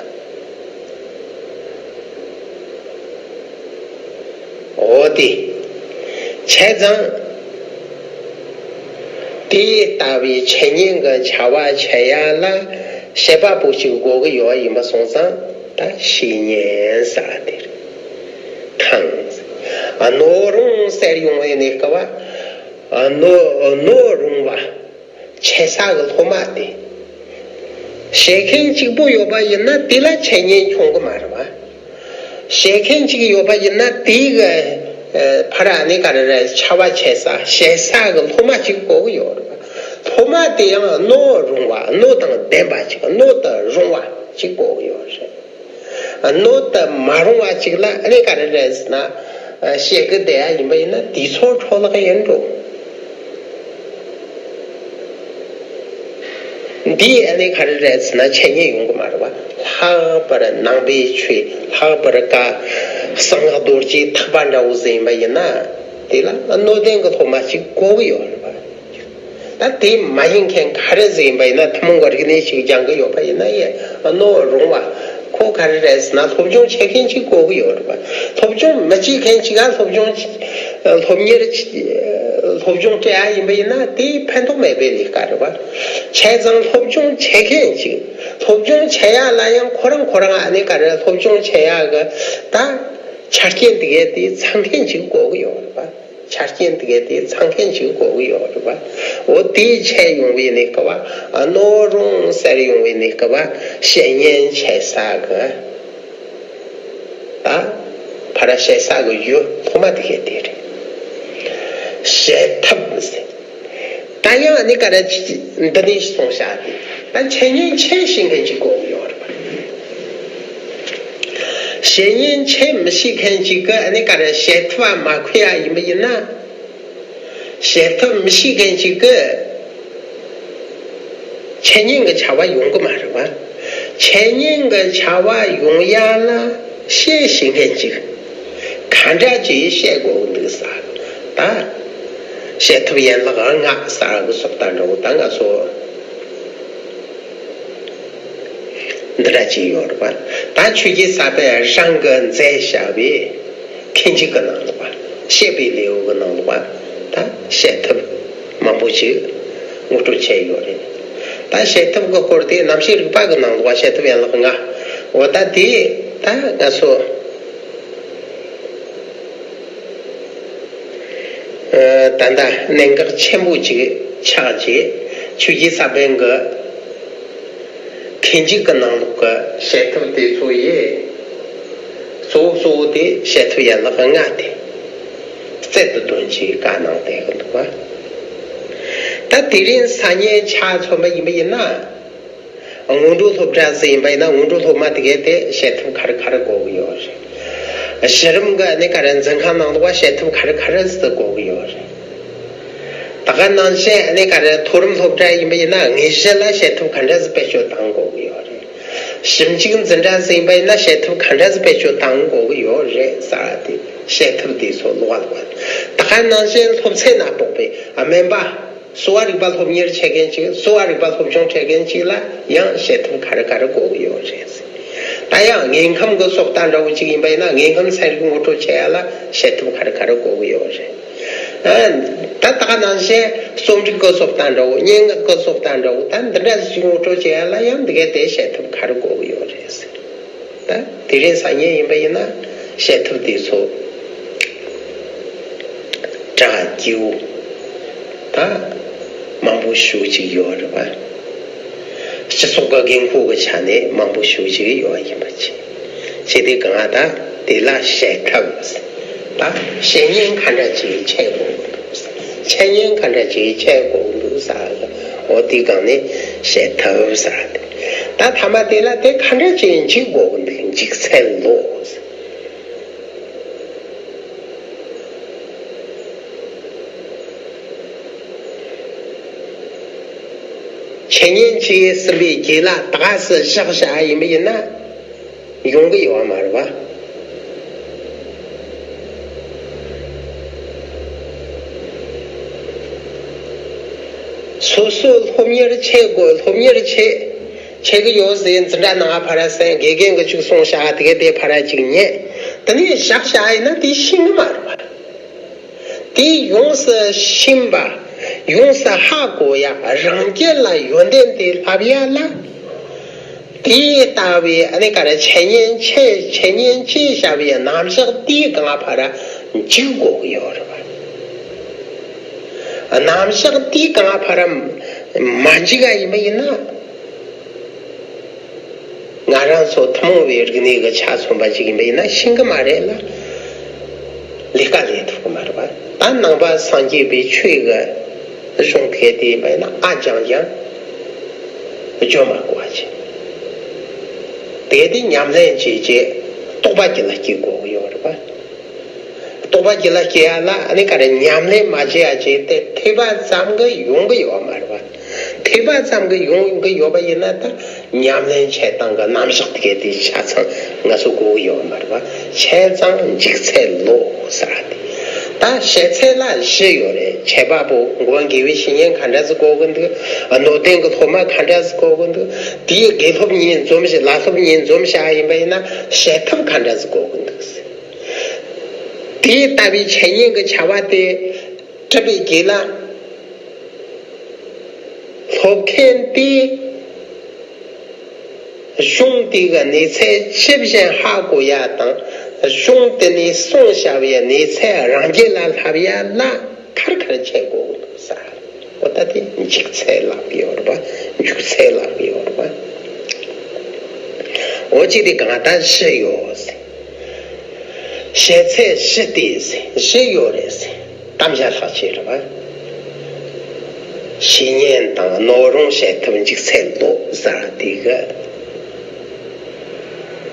འོ་དེ། བྱས་ཙང་། དེ་ལྟ་བུའི་འཆད་ཉན་གྱི་བྱ་བ་བྱེད་ཡ་ལ་བཤད་པ་པོ་ཞིག་དགོས་ཀྱི་ཡོད་ཡིན་པ་སོང་ཙང་ད་བཤེས་གཉེན་ཟེར་བ་དེ་རེད། ཁང་། ཨ་ནོར་རུང་ཟེར་ཡོང་བའི་གནས་སྐབས་པ། ཨ་ནོར་ནོར་རུང་བ། འཆད་ས་གི་སློབ་མ་དེ། བཤད་མཁན་གཅིག་པོ་ཡོད་པ་ཡིན་ན་དེ་ལ་འཆད་ཉན་འཁྱོངས་གི་མ་རེད་བ། བཤད་མཁན་གཅིག་ཡོད་པ་ཡིན་ན་དེ་གི་ཨ་ཕར་ཨ་ནི་ག་རེ་རེད། ཆ་བ་འཆད་ས་བཤད་ས་གི་སློབ་མ་གཅིག་དགོས་ཀྱི་ཡོད་རེད་བ། སློབ་མ་དེ་ཡང་ནོར་རུང་བ་ནོར་དང་ལྡན་པ་གཅིག་ནོར་དུ་རུང་བ་གཅིག་དགོས་ཀྱི་ཡོད་རེད། ནོར་དུ་མ་རུང་བ་གཅིག་ལ་ཨ་ནི་ག་རེ་རེད་ཟེར་ན། བཤད་གི་བསྡད་ཡ་ཡིན་པ་ཡིན་ན་དེ་ཚོ་འཕྲོ་བརླག་ཡིན་འགྲོ། འདི་ཨ་ནི་ག་རེ་རེད་ཟེར་ན་འཆད་ཉན་ཡོང་གི་མ་རེད་བ། ལྷག་པར་ནང་པའི་ཆོས་ལྷག་པར་བཀའ་གསང་སྔགས་རྡོ་རྗེ་ཐེག་པ་འདྲ་བོ་ཟིག་ཡིན་པ་ཡིན་ན་དེ་ལ་ནོར་ལྡན་གྱི་སློབ་མ་གཅིག་དགོས་ཀྱི་ཡོད་རེད་བ། ད་དེ་མ་ཡིན་མཁན་ག་རེ་ཟིག་ཡིན་པ་ཡིན་ན། ཐུན་མོང་གི་རིག་གནས་ཤིག་སྦྱང་གི་ཡོད་པ་ཡིན་ན་ཡེ་རྣོ་རུང་བ། ཁོ་ག་རེ་རེད་ཟེར་ན། སློབ་སྦྱོང་བྱེད་མཁན་ཅིག་དགོས་ཀྱི་ཡོད་རེད་པ། སློབ་སྦྱོང་མི་བྱེད་མཁན་ཅིག་ག་སློབ་སྦྱོང་སློབ་གཉེར་སློབ་སྦྱོང་སྤྲད་ཡ་ཡིན་པ་ཡིན་ན། དེ་ཕན་ཐོགས་མེད་པའི་ལས་ཀ་རེད་པ། བྱས་ཙང་སློབ་སྦྱོང་བྱེད་མཁན་ཅིག་སློབ་སྦྱོང་བྱེད་ཡ་ལ་ཡང་ཁོ་རང་ཁོ་རང་ཨ་ནི་ག་རེ་སློབ་སྦྱོང་བྱེད་ཡ་གི་ད་ཆ་རྐྱེན་དེ་གས་དེ་ཚང་མཁན་ཅིག་དགོས་ཀྱི་ཡོད་རེད་པ། ཆ་རྐྱེན་དེ་གས་དེ་ཚང་མཁན་ཅིག་དགོས་ཀྱི་ཡོད་རེད་པ། འོ་དེ་བྱས་ཡོང་བའི་གནས་སྐབས་པ། རྣོ་རུང་ཟེར་ཡོང་བའི་གནས་སྐབས་པ། བཤེས་གཉེན་བྱེད་ས་གི་ད་ཕར་བཤད་ས་གི་ཡུལ་ཐོག་མ་དེ་གས་དེ་རེད། བྱེད་ཐབས་ཟེར། ད་ཡང་ཨ་ནི་ག་རེ་འདི་ནས་གསུངས་བཞག་དེ། ད་འཆད་ཉན་ཆེད་བྱེད་མཁན་ཅིག་དགོས་ཀྱི་ཡོད་རེད་པ། འཆད་ཉན་ཆེད་མི་བྱེད་མཁན་ཅིག་གིས་ཨ་ནི་ག་རེ་བྱེད་ཐབས་མ་ཁུར་ཡ་ཡིན་པ་ཡིན་ན། བྱེད་ཐབས་མི་བྱེད་མཁན་ཅིག་གིས་འཆད་ཉན་གྱི་བྱ་བ་ཡོང་གི་མ་རེད་པ། འཆད་ཉན་གྱི་བྱ་བ་ཡོང་ཡ་ལ་བཤད་བྱེད་མཁན་ཅིག་ག་འདྲ་ཅིག་བཤད་དགོས་འདུག་ཟེར། ད་བྱེད་ཐབས་ཡན་ལག་ལྔ་ཟེར་གི་སོགས་ད་འགྲོ་ད་ང་ཚོ། འདི་འདྲ་ཅིག་ཡོད་རེད་པ། ད་ཆོས་རྗེ་ས་པཎ་རང་གིས་མཛད་བཞག་པའི་མཁན་ཆོས་ཀྱི་ནང་ལོགས་པ། བཤད་པའི་ལེའུ་གི་ནང་ལོགས་པ། ད་བཤད་ཐབས་མང་པོ་ཅིག་ངོ་སྤྲོད་བྱས་ཡོད་རེད། ད་བཤད་ཐབས་ཀྱི་སྐོར་དེ་རྣམ་བཤད་རིག་པ་གི་ནང་ལོགས་པ། བཤད་ཐབས་ཡན་ལག་ལྔ། འོ་ད་དེ་ད་ང་ཚོ། ད་ལྟ་གནད་འགག་ཆེན་པོ་ཅིག་ཆགས་རྗེས། ཆོས་རྗེ་ས་པཎ་གྱི་མཁན་ཆོས་ཀྱི་ནང་ལོགས་ཀྱི་བཤད་ཐབས་དེ་ཚོ་ཡི་གཙོ་བོ་གཙོ་བོ་དེ་བཤད་ཐབས་ཡན་ལག་ལྔ་དེ་རྩལ་དུ་འདོན་ཅིག་བཀའ་གནང་བསྡད་ཀྱི་འདུག་པ། ད་དེ་རིང་སང་ཉིན་ཆ་མཚོན་པ་ཡིན་པ་ཡིན་ན། སྔོན་འགྲོ་སློབ་གྲྭ་ཟིག་ཡིན་པ་ཡིན་ན། སྔོན་འགྲོ་སློབ་མ་དེ་གས་དེ་བྱེད་ཐབས་ག་རེ་ག་རེ་དགོས་ཀྱི་ཡོད་རེད། གཞི་རིམ་གྱི་ཨ་ནི་ག་རེ་འཛིན་ཁང་ནང་ལོགས་པ་བྱེད་ཐབས་ག་རེ་ག་རེ་ཟིག་དགོས་ཀྱི་ཡོད་རེད། ད་ག་ནང་བཞིན་ཨ་ནི་ག་རེ་མཐོ་རིམ་སློབ་གྲྭ་ཡིན་པ་ཡིན་ན། དངོས་གཞི་ལ་བྱེད་ཐབས་ག་འདྲ་ཟིག་བེད་སྤྱོད་གཏང་དགོས་ཀྱི་ཡོད་རེད། ཞིབ་འཇུག་འཛིན་གྲྭ་ཟིག་ཡིན་པ་ཡིན་ན། བྱེད་ཐབས་ག་འདྲ་ཟིག་བེད་སྤྱོད་གཏང་དགོས་ཀྱི་ཡོད་རེད་ཟེར་བ་དེ། བྱེད་ཐབས་དེ་ཚོ་ལོགས་ལོགས། ད་ག་ནང་བཞིན་སློབ་ཚན་ན་གཏོགས་པའི་སྨན་པ། གསོ་བ་རིག་པ་སློབ་གཉེར་བྱེད་མཁན་ཅིག་གསོ་བ་རིག་པ་སློབ་སྦྱོང་བྱེད་མཁན་ཅིག་ལ་ཡང་བྱེད་ཐབས་ག་རེ་ག་རེ་དགོས་ཀྱི་ཡོད་རེད་ཟེར། ད་ཡང་དངོས་ཁམས་ཀྱི་སོགས་ད་འདྲ་བོ་ཅིག་ཡིན་པ་ཡིན་ན། དངོས་ཁམས་ཚན་རིག་ངོ་སྤྲོད་བྱེད་ཡ་ལ་བྱེད་ཐབས་ག་རེ་ག་རེ་དགོས་ཀྱི་ཡོད་རེད། ཨ། ད་ད་ག་ནང་བཞིན་རྩོམ་རིག་གི་སོགས་ད་འདྲ་བོ། སྙན་ངག་གི་སོགས་ད་འདྲ་བོ། ད་འདི་འདྲ་ཞིག་ངོ་སྤྲོད་བྱེད་ཡ་ལ་ཡང་འདི་གས་དེ་བྱེད་ཐབས་ག་རེ་དགོས་ཀྱི་ཡོད་རེད་ཟེར། ད་དེ་རིང་སང་ཉིན་ཡིན་པ་ཡིན་ན་བཤད་ཐབས་དེ་ཚོ་གྲ་རྒྱས་པོ་ད་མང་པོ་ཞེ་ཅིག་ཡོད་རེད་པ། སྤྱི་ཚོགས་ཀྱི་དགོས་མཁོ་གི་ཆ་ནས་མང་པོ་ཞེ་ཅིག་ཡོད་པ་ཡིན་པ་བྱས། བྱས་དེ་གང་ད་དེ་ལ་བཤད་ཐབས། ད་བཤད་ཉན་ག་འདྲ་ཅིག་བྱེད་དགོས་འདུག་འཆད་ཉན་ག་འདྲ་ཅིག་བྱེད་དགོས་འདུག་ཟེར་གི། འོ་དེ་སྒང་ནས་བཤད་ཐབས་ཟེར་ཏེ། ད་མཐའ་མ་དེ་ལ་དེ་ག་འདྲ་ཅིག་འཇུག་དགོས་འདུག་འཇུག་ཚད་ལོ། འཆད་ཉན་གྱིས་ཟིན་པའི་རྗེས་ལ་ད་ག་སེ་བཞག་བཞག་ཡིན་པ་ཡིན་ན། ཡོང་གི་ཡོད་མ་རེད་པ། སོ་སོ་སློབ་གཉེར་བྱེད་དགོས། སློབ་གཉེར་བྱེད་བྱེད་གི་ཡོད་ཟེར་འཛིན་གྲྭ་ནང་ཕར་ཟེར། དགེ་རྒན་གྱིས་ཅིག་གསུངས་བཞག་དེ་གས་དེ་ཕར་ཅིག་ཉན། དེ་ནས་བཞག་བཞག་ཡིན་ན་དེ་ཤེས་ནི་མ་རེད་པ། དེ་ཡོངས་སུ་ཤེས་པ། ཡོངས་སུ་ཧ་གོ་ཡ། རང་རྒྱུད་ལ་ཡོན་ཏན་དེ་ལྷབ་ཡ་ལ། དེ་ལྟ་བུའི་ཨ་ནི་ག་རེ་འཆད་ཉན་ཆེ། འཆད་ཉན་ཆེ་བྱ་བའི་རྣམ་གཞག་དེའི་སྒང་ཕར་འཇུག་དགོས་ཀྱི་ཡོད་རེད་པ། རྣམ་གཞག་དེའི་སྒང་ཕར་མ་འཇུག་ག་ཡིན་པ་ཡིན་ན། ང་རང་ཚོ་ཐུན་མོང་བའི་རིག་གནས་ཀྱི་ཆ་མཚོན་པ་ཅིག་ཡིན་པ་ཡིན་ན་ཤེས་ཀྱི་མ་རེད་ལ། ལས་ཀ་ལས་ཐུབ་ཀྱི་མ་རེད་པ། ད་ནང་པ་སངས་རྒྱས་པའི་ཆོས་ཀྱི་གཞུང་དེ་དེ་ཡིན་པ་ཡིན་ན་ཨ་སྦྱང་སྦྱང་བརྗོད་མ་དགོས་པ་བྱེད། དེ་དེ་ཉམས་ལེན་བྱས་རྗེས་རྟོགས་པ་རྒྱུད་ལ་སྐྱེ་དགོས་ཀྱི་ཡོད་རེད་པ། རྟོགས་པ་རྒྱུད་ལ་སྐྱེ་ཡ་ལ་ཨ་ནི་ག་རེ་ཉམས་ལེན་མ་བྱས་ཡ་བྱས་ཏེ་ཐོས་པ་ཙམ་གྱིས་ཡོང་གི་ཡོད་མ་རེད་པ། ཐོས་པ་ཙམ་གྱིས་ཡོང་གི་ཡོད་པ་ཡིན་ན་ད་ཉམས་ལེན་བྱེད་སྟངས་ཀྱི་རྣམ་གཞག་དེ་གའི་དེ་ཆ་ཚང་ང་ཚོ་གོ་གི་ཡོད་མ་རེད་པ། བྱས་ཙང་འཇུག་ཚད་ལོ་ཟེར་བ་དེ། ད་བཤད་ཚད་ལ་བཞི་ཡོད་རེད། འཆད་པ་པོ་མགོན་དགེ་བའི་བཤེས་གཉེན་ག་འདྲ་ཟིག་དགོས་གི་འདུག་སྣོད་ལྡན་གྱི་སློབ་མ་ག་འདྲ་ཟིག་དགོས་གི་འདུག་དེའི་དགེ་སློབ་གཉིས་འཛོམས་ཤིག་བླ་སློབ་གཉིས་འཛོམས་བྱ་ཡིན་པ་ཡིན་ན་བཤད་ཐབས་ག་འདྲ་ཟིག་དགོས་གི་འདུག་དེ་ལྟ་བུའི་འཆད་ཉན་གྱི་བྱ་བ་དེ་གྲུབ་པའི་རྗེས་ལ། སློབ་མཁན་དེས་གཞུང་དེ་གི་གནས་ཚད་ཇི་བཞིན་ཧ་གོ་ཡ་དང་། གཞུང་དེ་ནས་གསུངས་བཞག་པའི་གནས་ཚད་རང་རྒྱུད་ལ་ལྷབ་ཡ་ལ་ཁར་ཁར་འཆད་དགོས་ཀྱི་འདུག་ས། འོ་ད་དེ་འཇུག་ཚད་ལབ་ཀྱི་ཡོད་རེད་པ། འཇུག་ཚད་ལབ་ཀྱི་ཡོད་རེད་པ། འོ་ཅི་སྟེ་གང་ལྟར་བཞི་ཡོད་ཟེར། བཤད་ཚད་བཞི་སྟེ་ཟེར། བཞི་ཡོད་རེད་ཟེར། གཏམ་བཞག་ལྷག་ཆད་རེད་པ། བཤེས་གཉེན་དང་སྣོད་རུང་བཤད་ཐབས་འཇུག་ཚད་མདོ་ཟེར་དེ་གི་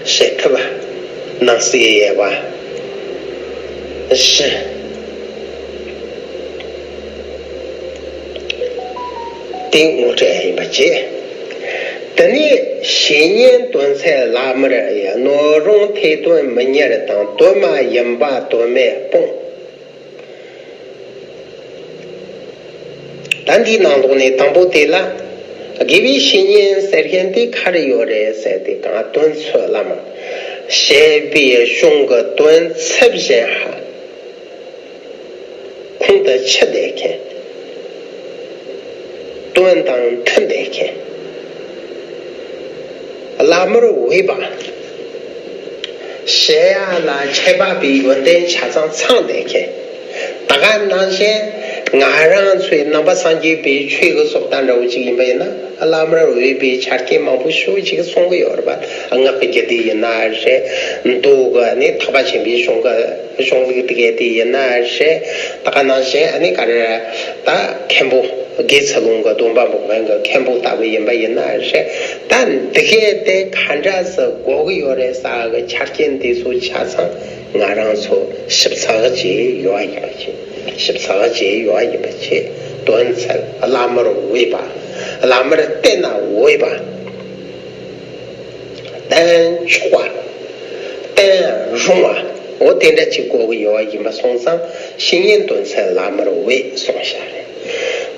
བཤད་ཐབས་ནང་གསེས་དབྱེ་བ་བཞི། དེ་ངོ་སྤྲོད་ཡིན་པ་བྱས། དེ་ནས་བཤེས་གཉེན་དོན་ཚན་བླ་མར་དབྱེ། སྣོད་རུང་ཐེག་དོན་མི་གཉེར་དང་། དོན་མ་ཡིན་པ་དོན་མེད་སྤོང་། ད་འདིའི་ནང་ལོགས་ནས་དང་པོ་དེ་ལ། དགེ་བའི་བཤེས་གཉེན་ཟེར་མཁན་དེ་ག་རེ་ཡོད་རེད་ཟེར་དུས་གང་། དོན་ཚུལ་བླ་མ། བཤད་པའི་གཞུང་གི་དོན་ཚུལ་བཞིན་ཧ། ཁོང་དུ་ཆུད་བསྡད་མཁན། དོན་དང་མཐུན་བསྡད་མཁན། བླ་མར་འོས་པ། བཤད་ཡ་ལ་འཆད་པ་པོའི་ཡོན་ཏན་ཆ་ཚང་ཚང་བསྡད་མཁན། ད་ག་ནང་བཞིན་ང་རང་ཚོའི་ནང་པ་སངས་རྒྱས་པའི་ཆོས་ཀྱི་སྲོལ་ལྟར་འདྲ་བོ་ཅིག་ཡིན་པ་ཡིན་ན། བླ་མར་འོས་པའི་ཆ་རྐྱེན་མང་པོ་ཞེ་པོ་ཅིག་གསུང་གི་ཡོད་རེད་པ། སྔགས་ཀྱི་རྒྱུད་སྡེ་ཡིན་ན་རེད། མདོ་གི་ནི་ཐེག་པ་ཆེན་པོའི་གཞུང་གི་གཞུང་ལུགས་དེ་གའི་དེ་ཡིན་ན་རེད། ད་ག་ནང་བཞིན་ཨ་ནི་ག་རེ། ད་མཁན་པོ་དགེ་ཚུལ་སློང་གི་སྡོམ་པ་འབོགས་མཁན་གྱི་མཁན་པོ་ལྟ་བུ་ཡིན་པ་ཡིན་ན་རེད། ད་འདི་གའི་དེ་ག་འདྲ་ཟིག་དགོས་ཀྱི་ཡོད་རེད་ཟེར་གི་ཆ་རྐྱེན་དེ་ཚོ་ཆ་ཚང་ང་རང་ཚོ་ཞིབ་ཚགས་བྱས་ཡོད་ཡིན་པ་བྱས། ཞིབ་ཚགས་བྱས་ཡོད་ཡིན་པ་བྱས། དོན་ཚན་བླ་མར་འོས་པ། བླ་མར་བསྟེན་ན་འོས་པ། བསྟེན་ཆོག་པ། བསྟེན་རུང་བ། འོ་དེ་འདྲ་ཅིག་དགོས་ཀྱི་ཡོད་པ་ཡིན་པ་སོང་ཙང་། བཤེས་གཉེན་དོན་ཚན་བླ་མར་འོས་གསུངས་བཞག་རེད།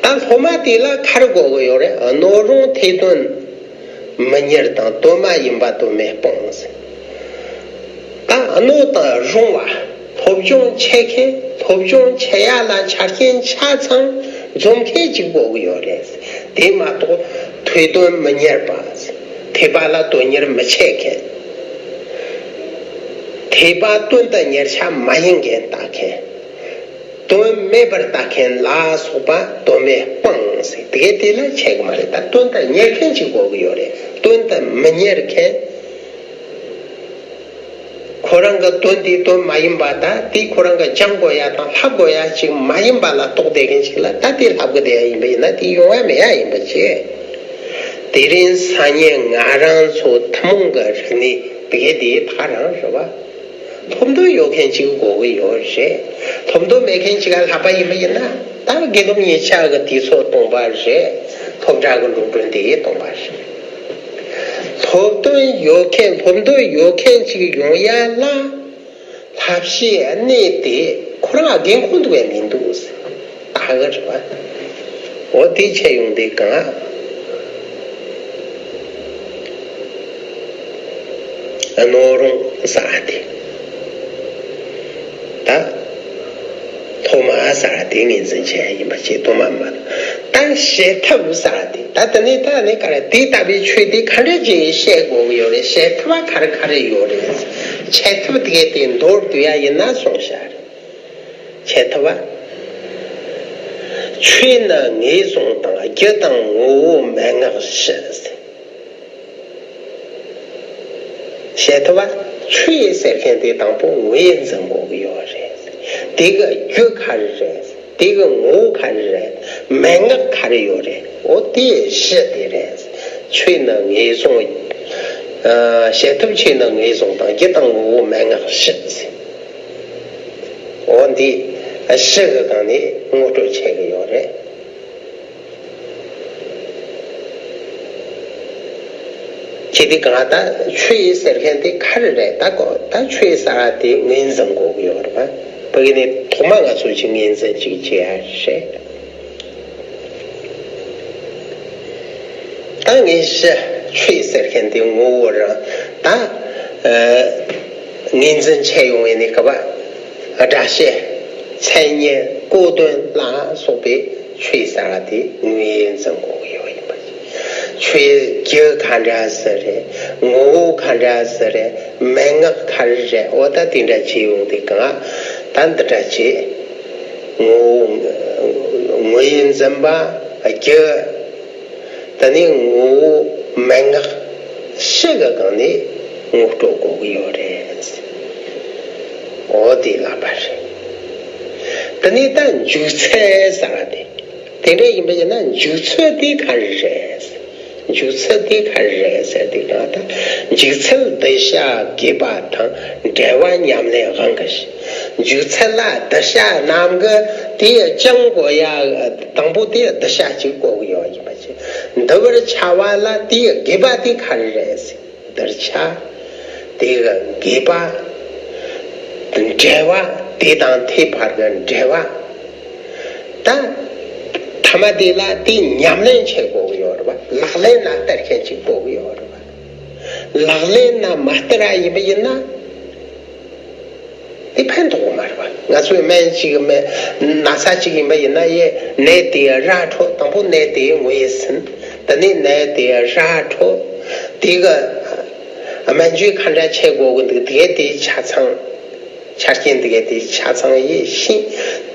ད་སློབ་མ་དེ་ལ་ག་རེ་དགོས་ཀྱི་ཡོད་རེད། སྣོད་རུང་ཐེག་དོན་མི་གཉེར་དང་། དོན་མ་ཡིན་པ་དོན་མེད་སྤོང་ཟེར། ད་སྣོད་དང་རུང་བ། སློབ་སྦྱོང་བྱེད་མཁན། སློབ་སྦྱོང་བྱེད་ཡ་ལ་ཆ་རྐྱེན་ཆ་ཚང་འཛོམས་མཁན་ཅིག་དགོས་ཀྱི་ཡོད་རེད། དེ་མ་གཏོགས་ཐོས་དོན་མི་གཉེར་པ། ཐོས་པ་ལ་དོན་གཉེར་མི་བྱེད་མཁན། ཐོས་པ་དོན་དུ་གཉེར་བྱ་མ་ཡིན་མཁན་ལྟ་མཁན། དོན་མེད་པར་ལྟ་མཁན་ལ་སོགས་པ་དོན་མེད་སྤངས་ཟེར། དེ་གས་དེ་ལ་བྱེད་གི་མ་རེད། ད་དོན་དུ་གཉེར་མཁན་ཅིག་དགོས་ཀྱི་ཡོད་རེད། དོན་དུ་མི་གཉེར་མཁན། ཁོ་རང་གི་དོན་དེ་དོན་མ་ཡིན་པ། ད་དེ་ཁོ་རང་གི་སྦྱང་དགོས་ཡ་དང་ལྷབ་དགོས་ཡ་ཅིག་མ་ཡིན་པ་ལ་རྟོགས་བསྡད་མཁན་ཅིག་ལ། ད་དེ་ལྷབ་གི་བསྡད་ཡ་ཡིན་པ་ཡིན་ན་དེ་ཡོང་ཡ་མེད་ཡ་ཡིན་པ་བྱས། དེ་རིང་སང་ཉིན་ང་རང་ཚོ་ཐུན་མོང་གི་རིག་གནས་དེ་གས་དེ་ད་ག་རང་རེད་བ། སློབ་འདོད་ཡོད་མཁན་ཅིག་དགོས་ཀྱི་ཡོད་རེད། སློབ་འདོད་མེད་མཁན་ཅིག་ལ་ལྷབ་པ་ཡིན་པ་ཡིན་ན། ད་དགེ་སློབ་གཉིས་ཆ་གི་དུས་ཚོད་སྟོང་པ་རེད། སློབ་གྲྭ་གི་འགྲོ་གྲོན་དེ་སྟོང་པ་རེད། སློབ་སྟོན་ཡོད་མཁན། སློབ་འདོད་ཡོད་མཁན་ཅིག་ཡོང་ཡ་ལ་བསླབ་བྱའི་གནས་དེ་ཁོ་རང་འགན་ཁུར་འདུག་པས་མི་འདུག་ཟེར། ད་ག་རེད་བ། འོ་དེ་ཆད་ཡོང་དེ་གང་། སྣོད་རུང་ཟེར་དེ། ད་སློབ་མ་ཟེར་དེ་ངོས་འཛིན་བྱེད་ཡ་ཡིན་པ་བྱས། སློབ་མ་མ། ད་བྱེད་ཐབས་ཟེར་དེ། ད་དེ་ནས་ད་ནི་ག་རེ། དེ་ལྟ་བུའི་ཆོས་དེ་ག་འདྲ་ཅིག་བཤད་དགོས་ཀྱི་ཡོད་རེད། བྱེད་ཐབས་ག་རེ་ག་རེ་ཡོད་རེད། བྱེད་ཐབས་དེ་གས་དེ་མདོར་བསྡུ་ཡ་ཡིན་ན་གསུངས་བཞག་རེད། བྱེད་ཐབས། ཆོས་ནི་ངོས་བཟུང་དང་། རྒྱུ་དང་ངོ་བོ་མན་ངག་བཞི་ཟེར། བྱེད་ཐབས། ཆོས་ཟེར་མཁན་དེ་དང་པོ་ངོས་འཛིན་དགོས་ཀྱི་ཡོད་རེད། དེ་གི་རྒྱུ་ག་རེ་རེད། དེ་གི་ངོ་བོ་ག་རེ་རེད། མན་ངག་ག་རེ་ཡོད་རེད། འོ་དེ་བཞི་དེ་རེད། ཆོས་ནི་ངོས་བཟུང་། ཨ། བྱེད་ཐབས། ཆོས་ནི་ངོས་བཟུང་དང་། རྒྱུ་དང་ངོ་བོ་མན་ངག་བཞི་ཟེར། འོ་འདི་བཞི་གི་སྒང་ནས་ངོ་སྤྲོད་བྱེད་ཀྱི་ཡོད་རེད། ཁྱེད་དེ་གང་ལྟར་ཆོས་ཟེར་མཁན་དེ་ག་རེ་རེད། ད་གོ། ད་ཆོས་ཟེར་བ་དེ་ངོས་འཛིན་དགོས་ཀྱི་ཡོད་རེད་པ། བོད་ནས་ཐོག་མ་ང་ཚོ་ཅིག་ངོས་འཛིན་ཅིག་བྱེད་ཡ་རེད། ད་ངས་ཞུ་ཆོས་ཟེར་མཁན་དེ་ངོ་བོ་རང་ད་ངོས་འཛིན་བྱེད་ཡོང་བའི་གནས་སྐབས་སྒྲ་བཤད་མཚན་ཉིད་གོ་དོན་ལ་སོགས་པའི་ཆོས་ཟེར་བ་དེ་ངོས་འཛིན་དགོས་ཀྱི་ཡོད་ཡིན་པ། ཆོས་རྒྱུ་ག་འདྲ་ཟེར་རེད། ངོ་བོ་ག་འདྲ་ཟེར་རེད། མན་ངག་ག་རེ་རེད། འོ་ད་དེ་འདྲ་བྱེད་ཡོང་དུས་གང་ད་འདི་འདྲ་བྱེད། ངོ་བོ་ངོས་འཛིན་པ་རྒྱུ། དེ་ནས་ངོ་བོ་མན་ངག་ཕྱི་གི་སྒང་ནས་ངོ་སྤྲོད་དགོས་ཀྱི་ཡོད་རེད། འོ་དེ་ལབ་པ་རེད། དེ་ནས་ད་འཇུག་ཚུལ་ཟེར་བ་དེ། དེ་འདྲ་ཡིན་པ་ཡིན་ན་འཇུག་ཚུལ་དེ་ག་རེ་རེད། འཇུག་ཚུལ་དེ་ག་རེ་རེད་ཟེར་དུས་གང་ལྟར་འཇུག་ཚུལ་གདུལ་བྱ་དགོས་པ་དང་འབྲེལ་བ་ཉམས་ལེན་དབང་གིས་ཤིག་འཇུག་ཚུལ་ལ་གདུལ་བྱ་རྣམས་ཀྱི་དེ་ཡི་ཅང་དགོས་ཡ། དང་པོ་དེ་གདུལ་བྱ་གཅིག་དགོས་ཀྱི་ཡོད་ཡིན་པ་ཅིག་འདུལ་བར་བྱ་བ་ལ་དེ་ཡི་དགོས་པ་དེ་ག་རེ་རེད་ཟེར། གདུལ་བྱ། དེ་གི་དགོས་པ། འབྲེལ་བ། དེ་དང་དེའི་བར་གྱི་འབྲེལ་བ། ད་ཐ་མ་དེ་ལ་དེ་ཉམས་ལེན་བྱེད་དགོས་ཀྱི་ཡོད་རེད་པ། ལག་ལེན་ལ་བསྟར་མཁན་ཅིག་དགོས་ཀྱི་ཡོད་རེད་པ། ལག་ལེན་ལ་མ་བསྟར་བ་ཡིན་པ་ཡིན་ན། དེ་ཕན་ཐོགས་མ་རེད་པ། ང་ཚོའི་སྨན་གཅིག་སྨན་ན་ཚ་གཅིག་ཡིན་པ་ཡིན་ན་ཡེ་ནད་དེ་ར་འཕྲོད། དང་པོ་ནད་དེ་ངོས་ཟིན། དེ་ནས་ནད་དེ་ར་འཕྲོད། དེ་གི་སྨན་བཅོས་ག་འདྲ་བྱེད་དགོས་ཀྱི་འདུག་དེ་གའི་དེའི་ཆ་ཚང་། ཆ་རྐྱེན་དེ་གའི་དེའི་ཆ་ཚང་ཡེ་ཤེས།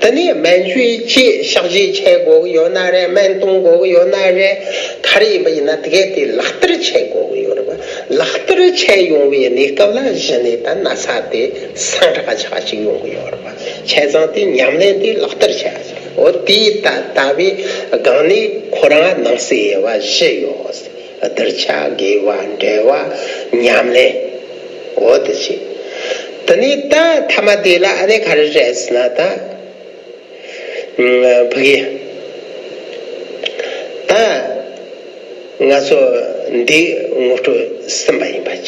དེ་ནས་སྨན་བཅོས་བཅས་གཤག་བཅོས་བྱེད་དགོས་ཀྱི་ཡོད་ན་རེད། སྨན་གཏོང་དགོས་ཀྱི་ཡོད་ན་རེད། ག་རེ་ཡིན་པ་ཡིན་ན་དེ་གའི་དེ་ལག་བསྟར་བྱེད་དགོས་ཀྱི་ཡོད་རེད་པ། ལག་བསྟར་བྱས་ཡོང་བའི་གནས་སྐབས་ལ་གཞི་ནས་ད་ན་ཚ་དེ་སངས་དྲག་ཆགས་ཅིག་ཡོང་གི་ཡོད་རེད་པ། བྱས་ཙང་དེ་ཉམས་ལེན་དེ་ལག་བསྟར་བྱས། འོ་དེའི་ད་ལྟ་བའི་སྒང་ནས་ཁོ་རང་ནང་གསེས་དབྱེ་བ་བཞི་ཡོད། གདུལ་བྱ། དགོས་པ། འབྲེལ་བ། ཉམས་ལེན། འོ་དེ་བྱས། དེ་ནས་ད་ཐ་མ་དེ་ལ་ཨ་ནི་ག་རེ་རེད་ཟེར་ན་ད། ཕ་གི། ད་ང་ཚོ་འདི་ངོ་སྤྲོད་ཟིན་པ་ཡིན་པ་བྱས།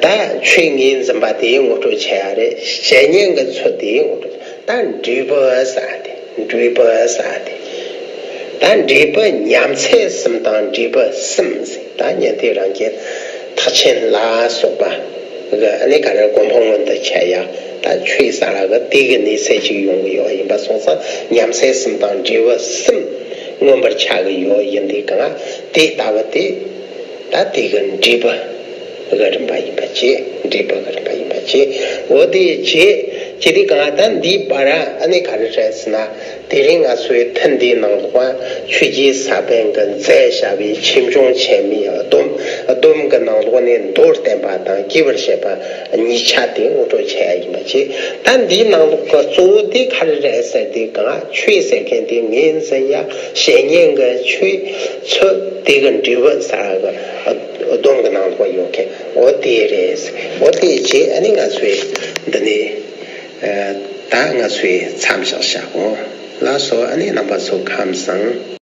ད་ཆོས་ངོས་འཛིན་པ་དེ་ངོ་སྤྲོད་བྱས་ཡ་རེད། བཤེས་གཉེན་གྱི་ཚུལ་དེ་ངོ་སྤྲོད། ད་འབྲས་བུ་ཟེར་དེ། འབྲས་བུ་ཟེར་དེ། ད་འབྲས་བུ་ཉམས་ཚད་གསུམ་དང་འབྲས་བུ་གསུམ་ཟེར། ད་ཉན་ཐོས་རང་རྒྱལ་ཐེག་ཆེན་ལ་སོགས་པ་གི་ཨ་ནི་ག་རེ་གོ་འཕང་མངོན་དུ་བྱ་ཡ། ད་ཆོས་ཟེར་བ་གི་དེ་གི་གནས་ཚད་ཅིག་ཡོང་གི་ཡོད་ཡིན་པ་སོང་ཙང་ཉམས་ཚད་གསུམ་དང་འབྲས་བུ་གསུམ་མངོན་པར་བྱ་གི་ཡོད་ཡིན་དུས་གང་དེ་ལྟ་བུ་དེ། ད་དེ་གི་འབྲས་བུ་གི་རིམ་པ་ཡིན་པ་བྱས། འབྲས་བུ་གི་རིམ་པ་ཡིན་པ་བྱས། འོ་དེ་བྱས་བྱས་དུས་གང་ད་འདིའི་བར་ཨ་ནི་ག་རེ་རེད་ཟེར་ན། དེ་རིང་ང་ཚོའི་ཐུན་འདིའི་ནང་ལོགས་ཆོས་རྗེ་ས་པཎ་གྱིས་མཛད་བྱ་བའི་ཆོས་འབྱུང་ཆེན་མོའི་སྡོམ། སྡོམ་གྱི་ནང་ལོགས་ནས་མདོར་བསྟན་པ་དང་རྒྱས་པར་བཤད་པ་གཉིས་ཆ་དེ་ངོ་སྤྲོད་བྱས་ཡ་ཡིན་པ་བྱས། ད་འདིའི་ནང་ལོགས་ཀྱི་གཙོ་བོ་དེ་ག་རེ་རེད་ཟེར་དུས་གང་ཆོས་ཟེར་མཁན་དེ་ངོས་འཛིན་ཡ་བཤེས་གཉེན་གྱི་ཆོས་ཚུལ་དེ་གི་འབྲས་བུ་ཟེར་བ་གི་སྡོམ་གྱི་ནང་ལོགས་ཡོད་མཁན་འོ་དེ་རེད། འོ་དེ་བྱས་ཨ་ནི་ང་ཚོས་འདི་ནས་ད་ང་ཚོས་མཚམས་བཞག་བྱ་འོ། ལགས་སོ། ཨ་ནི་རྣམ་པ་ཚོ་ཁམས་བཟང་།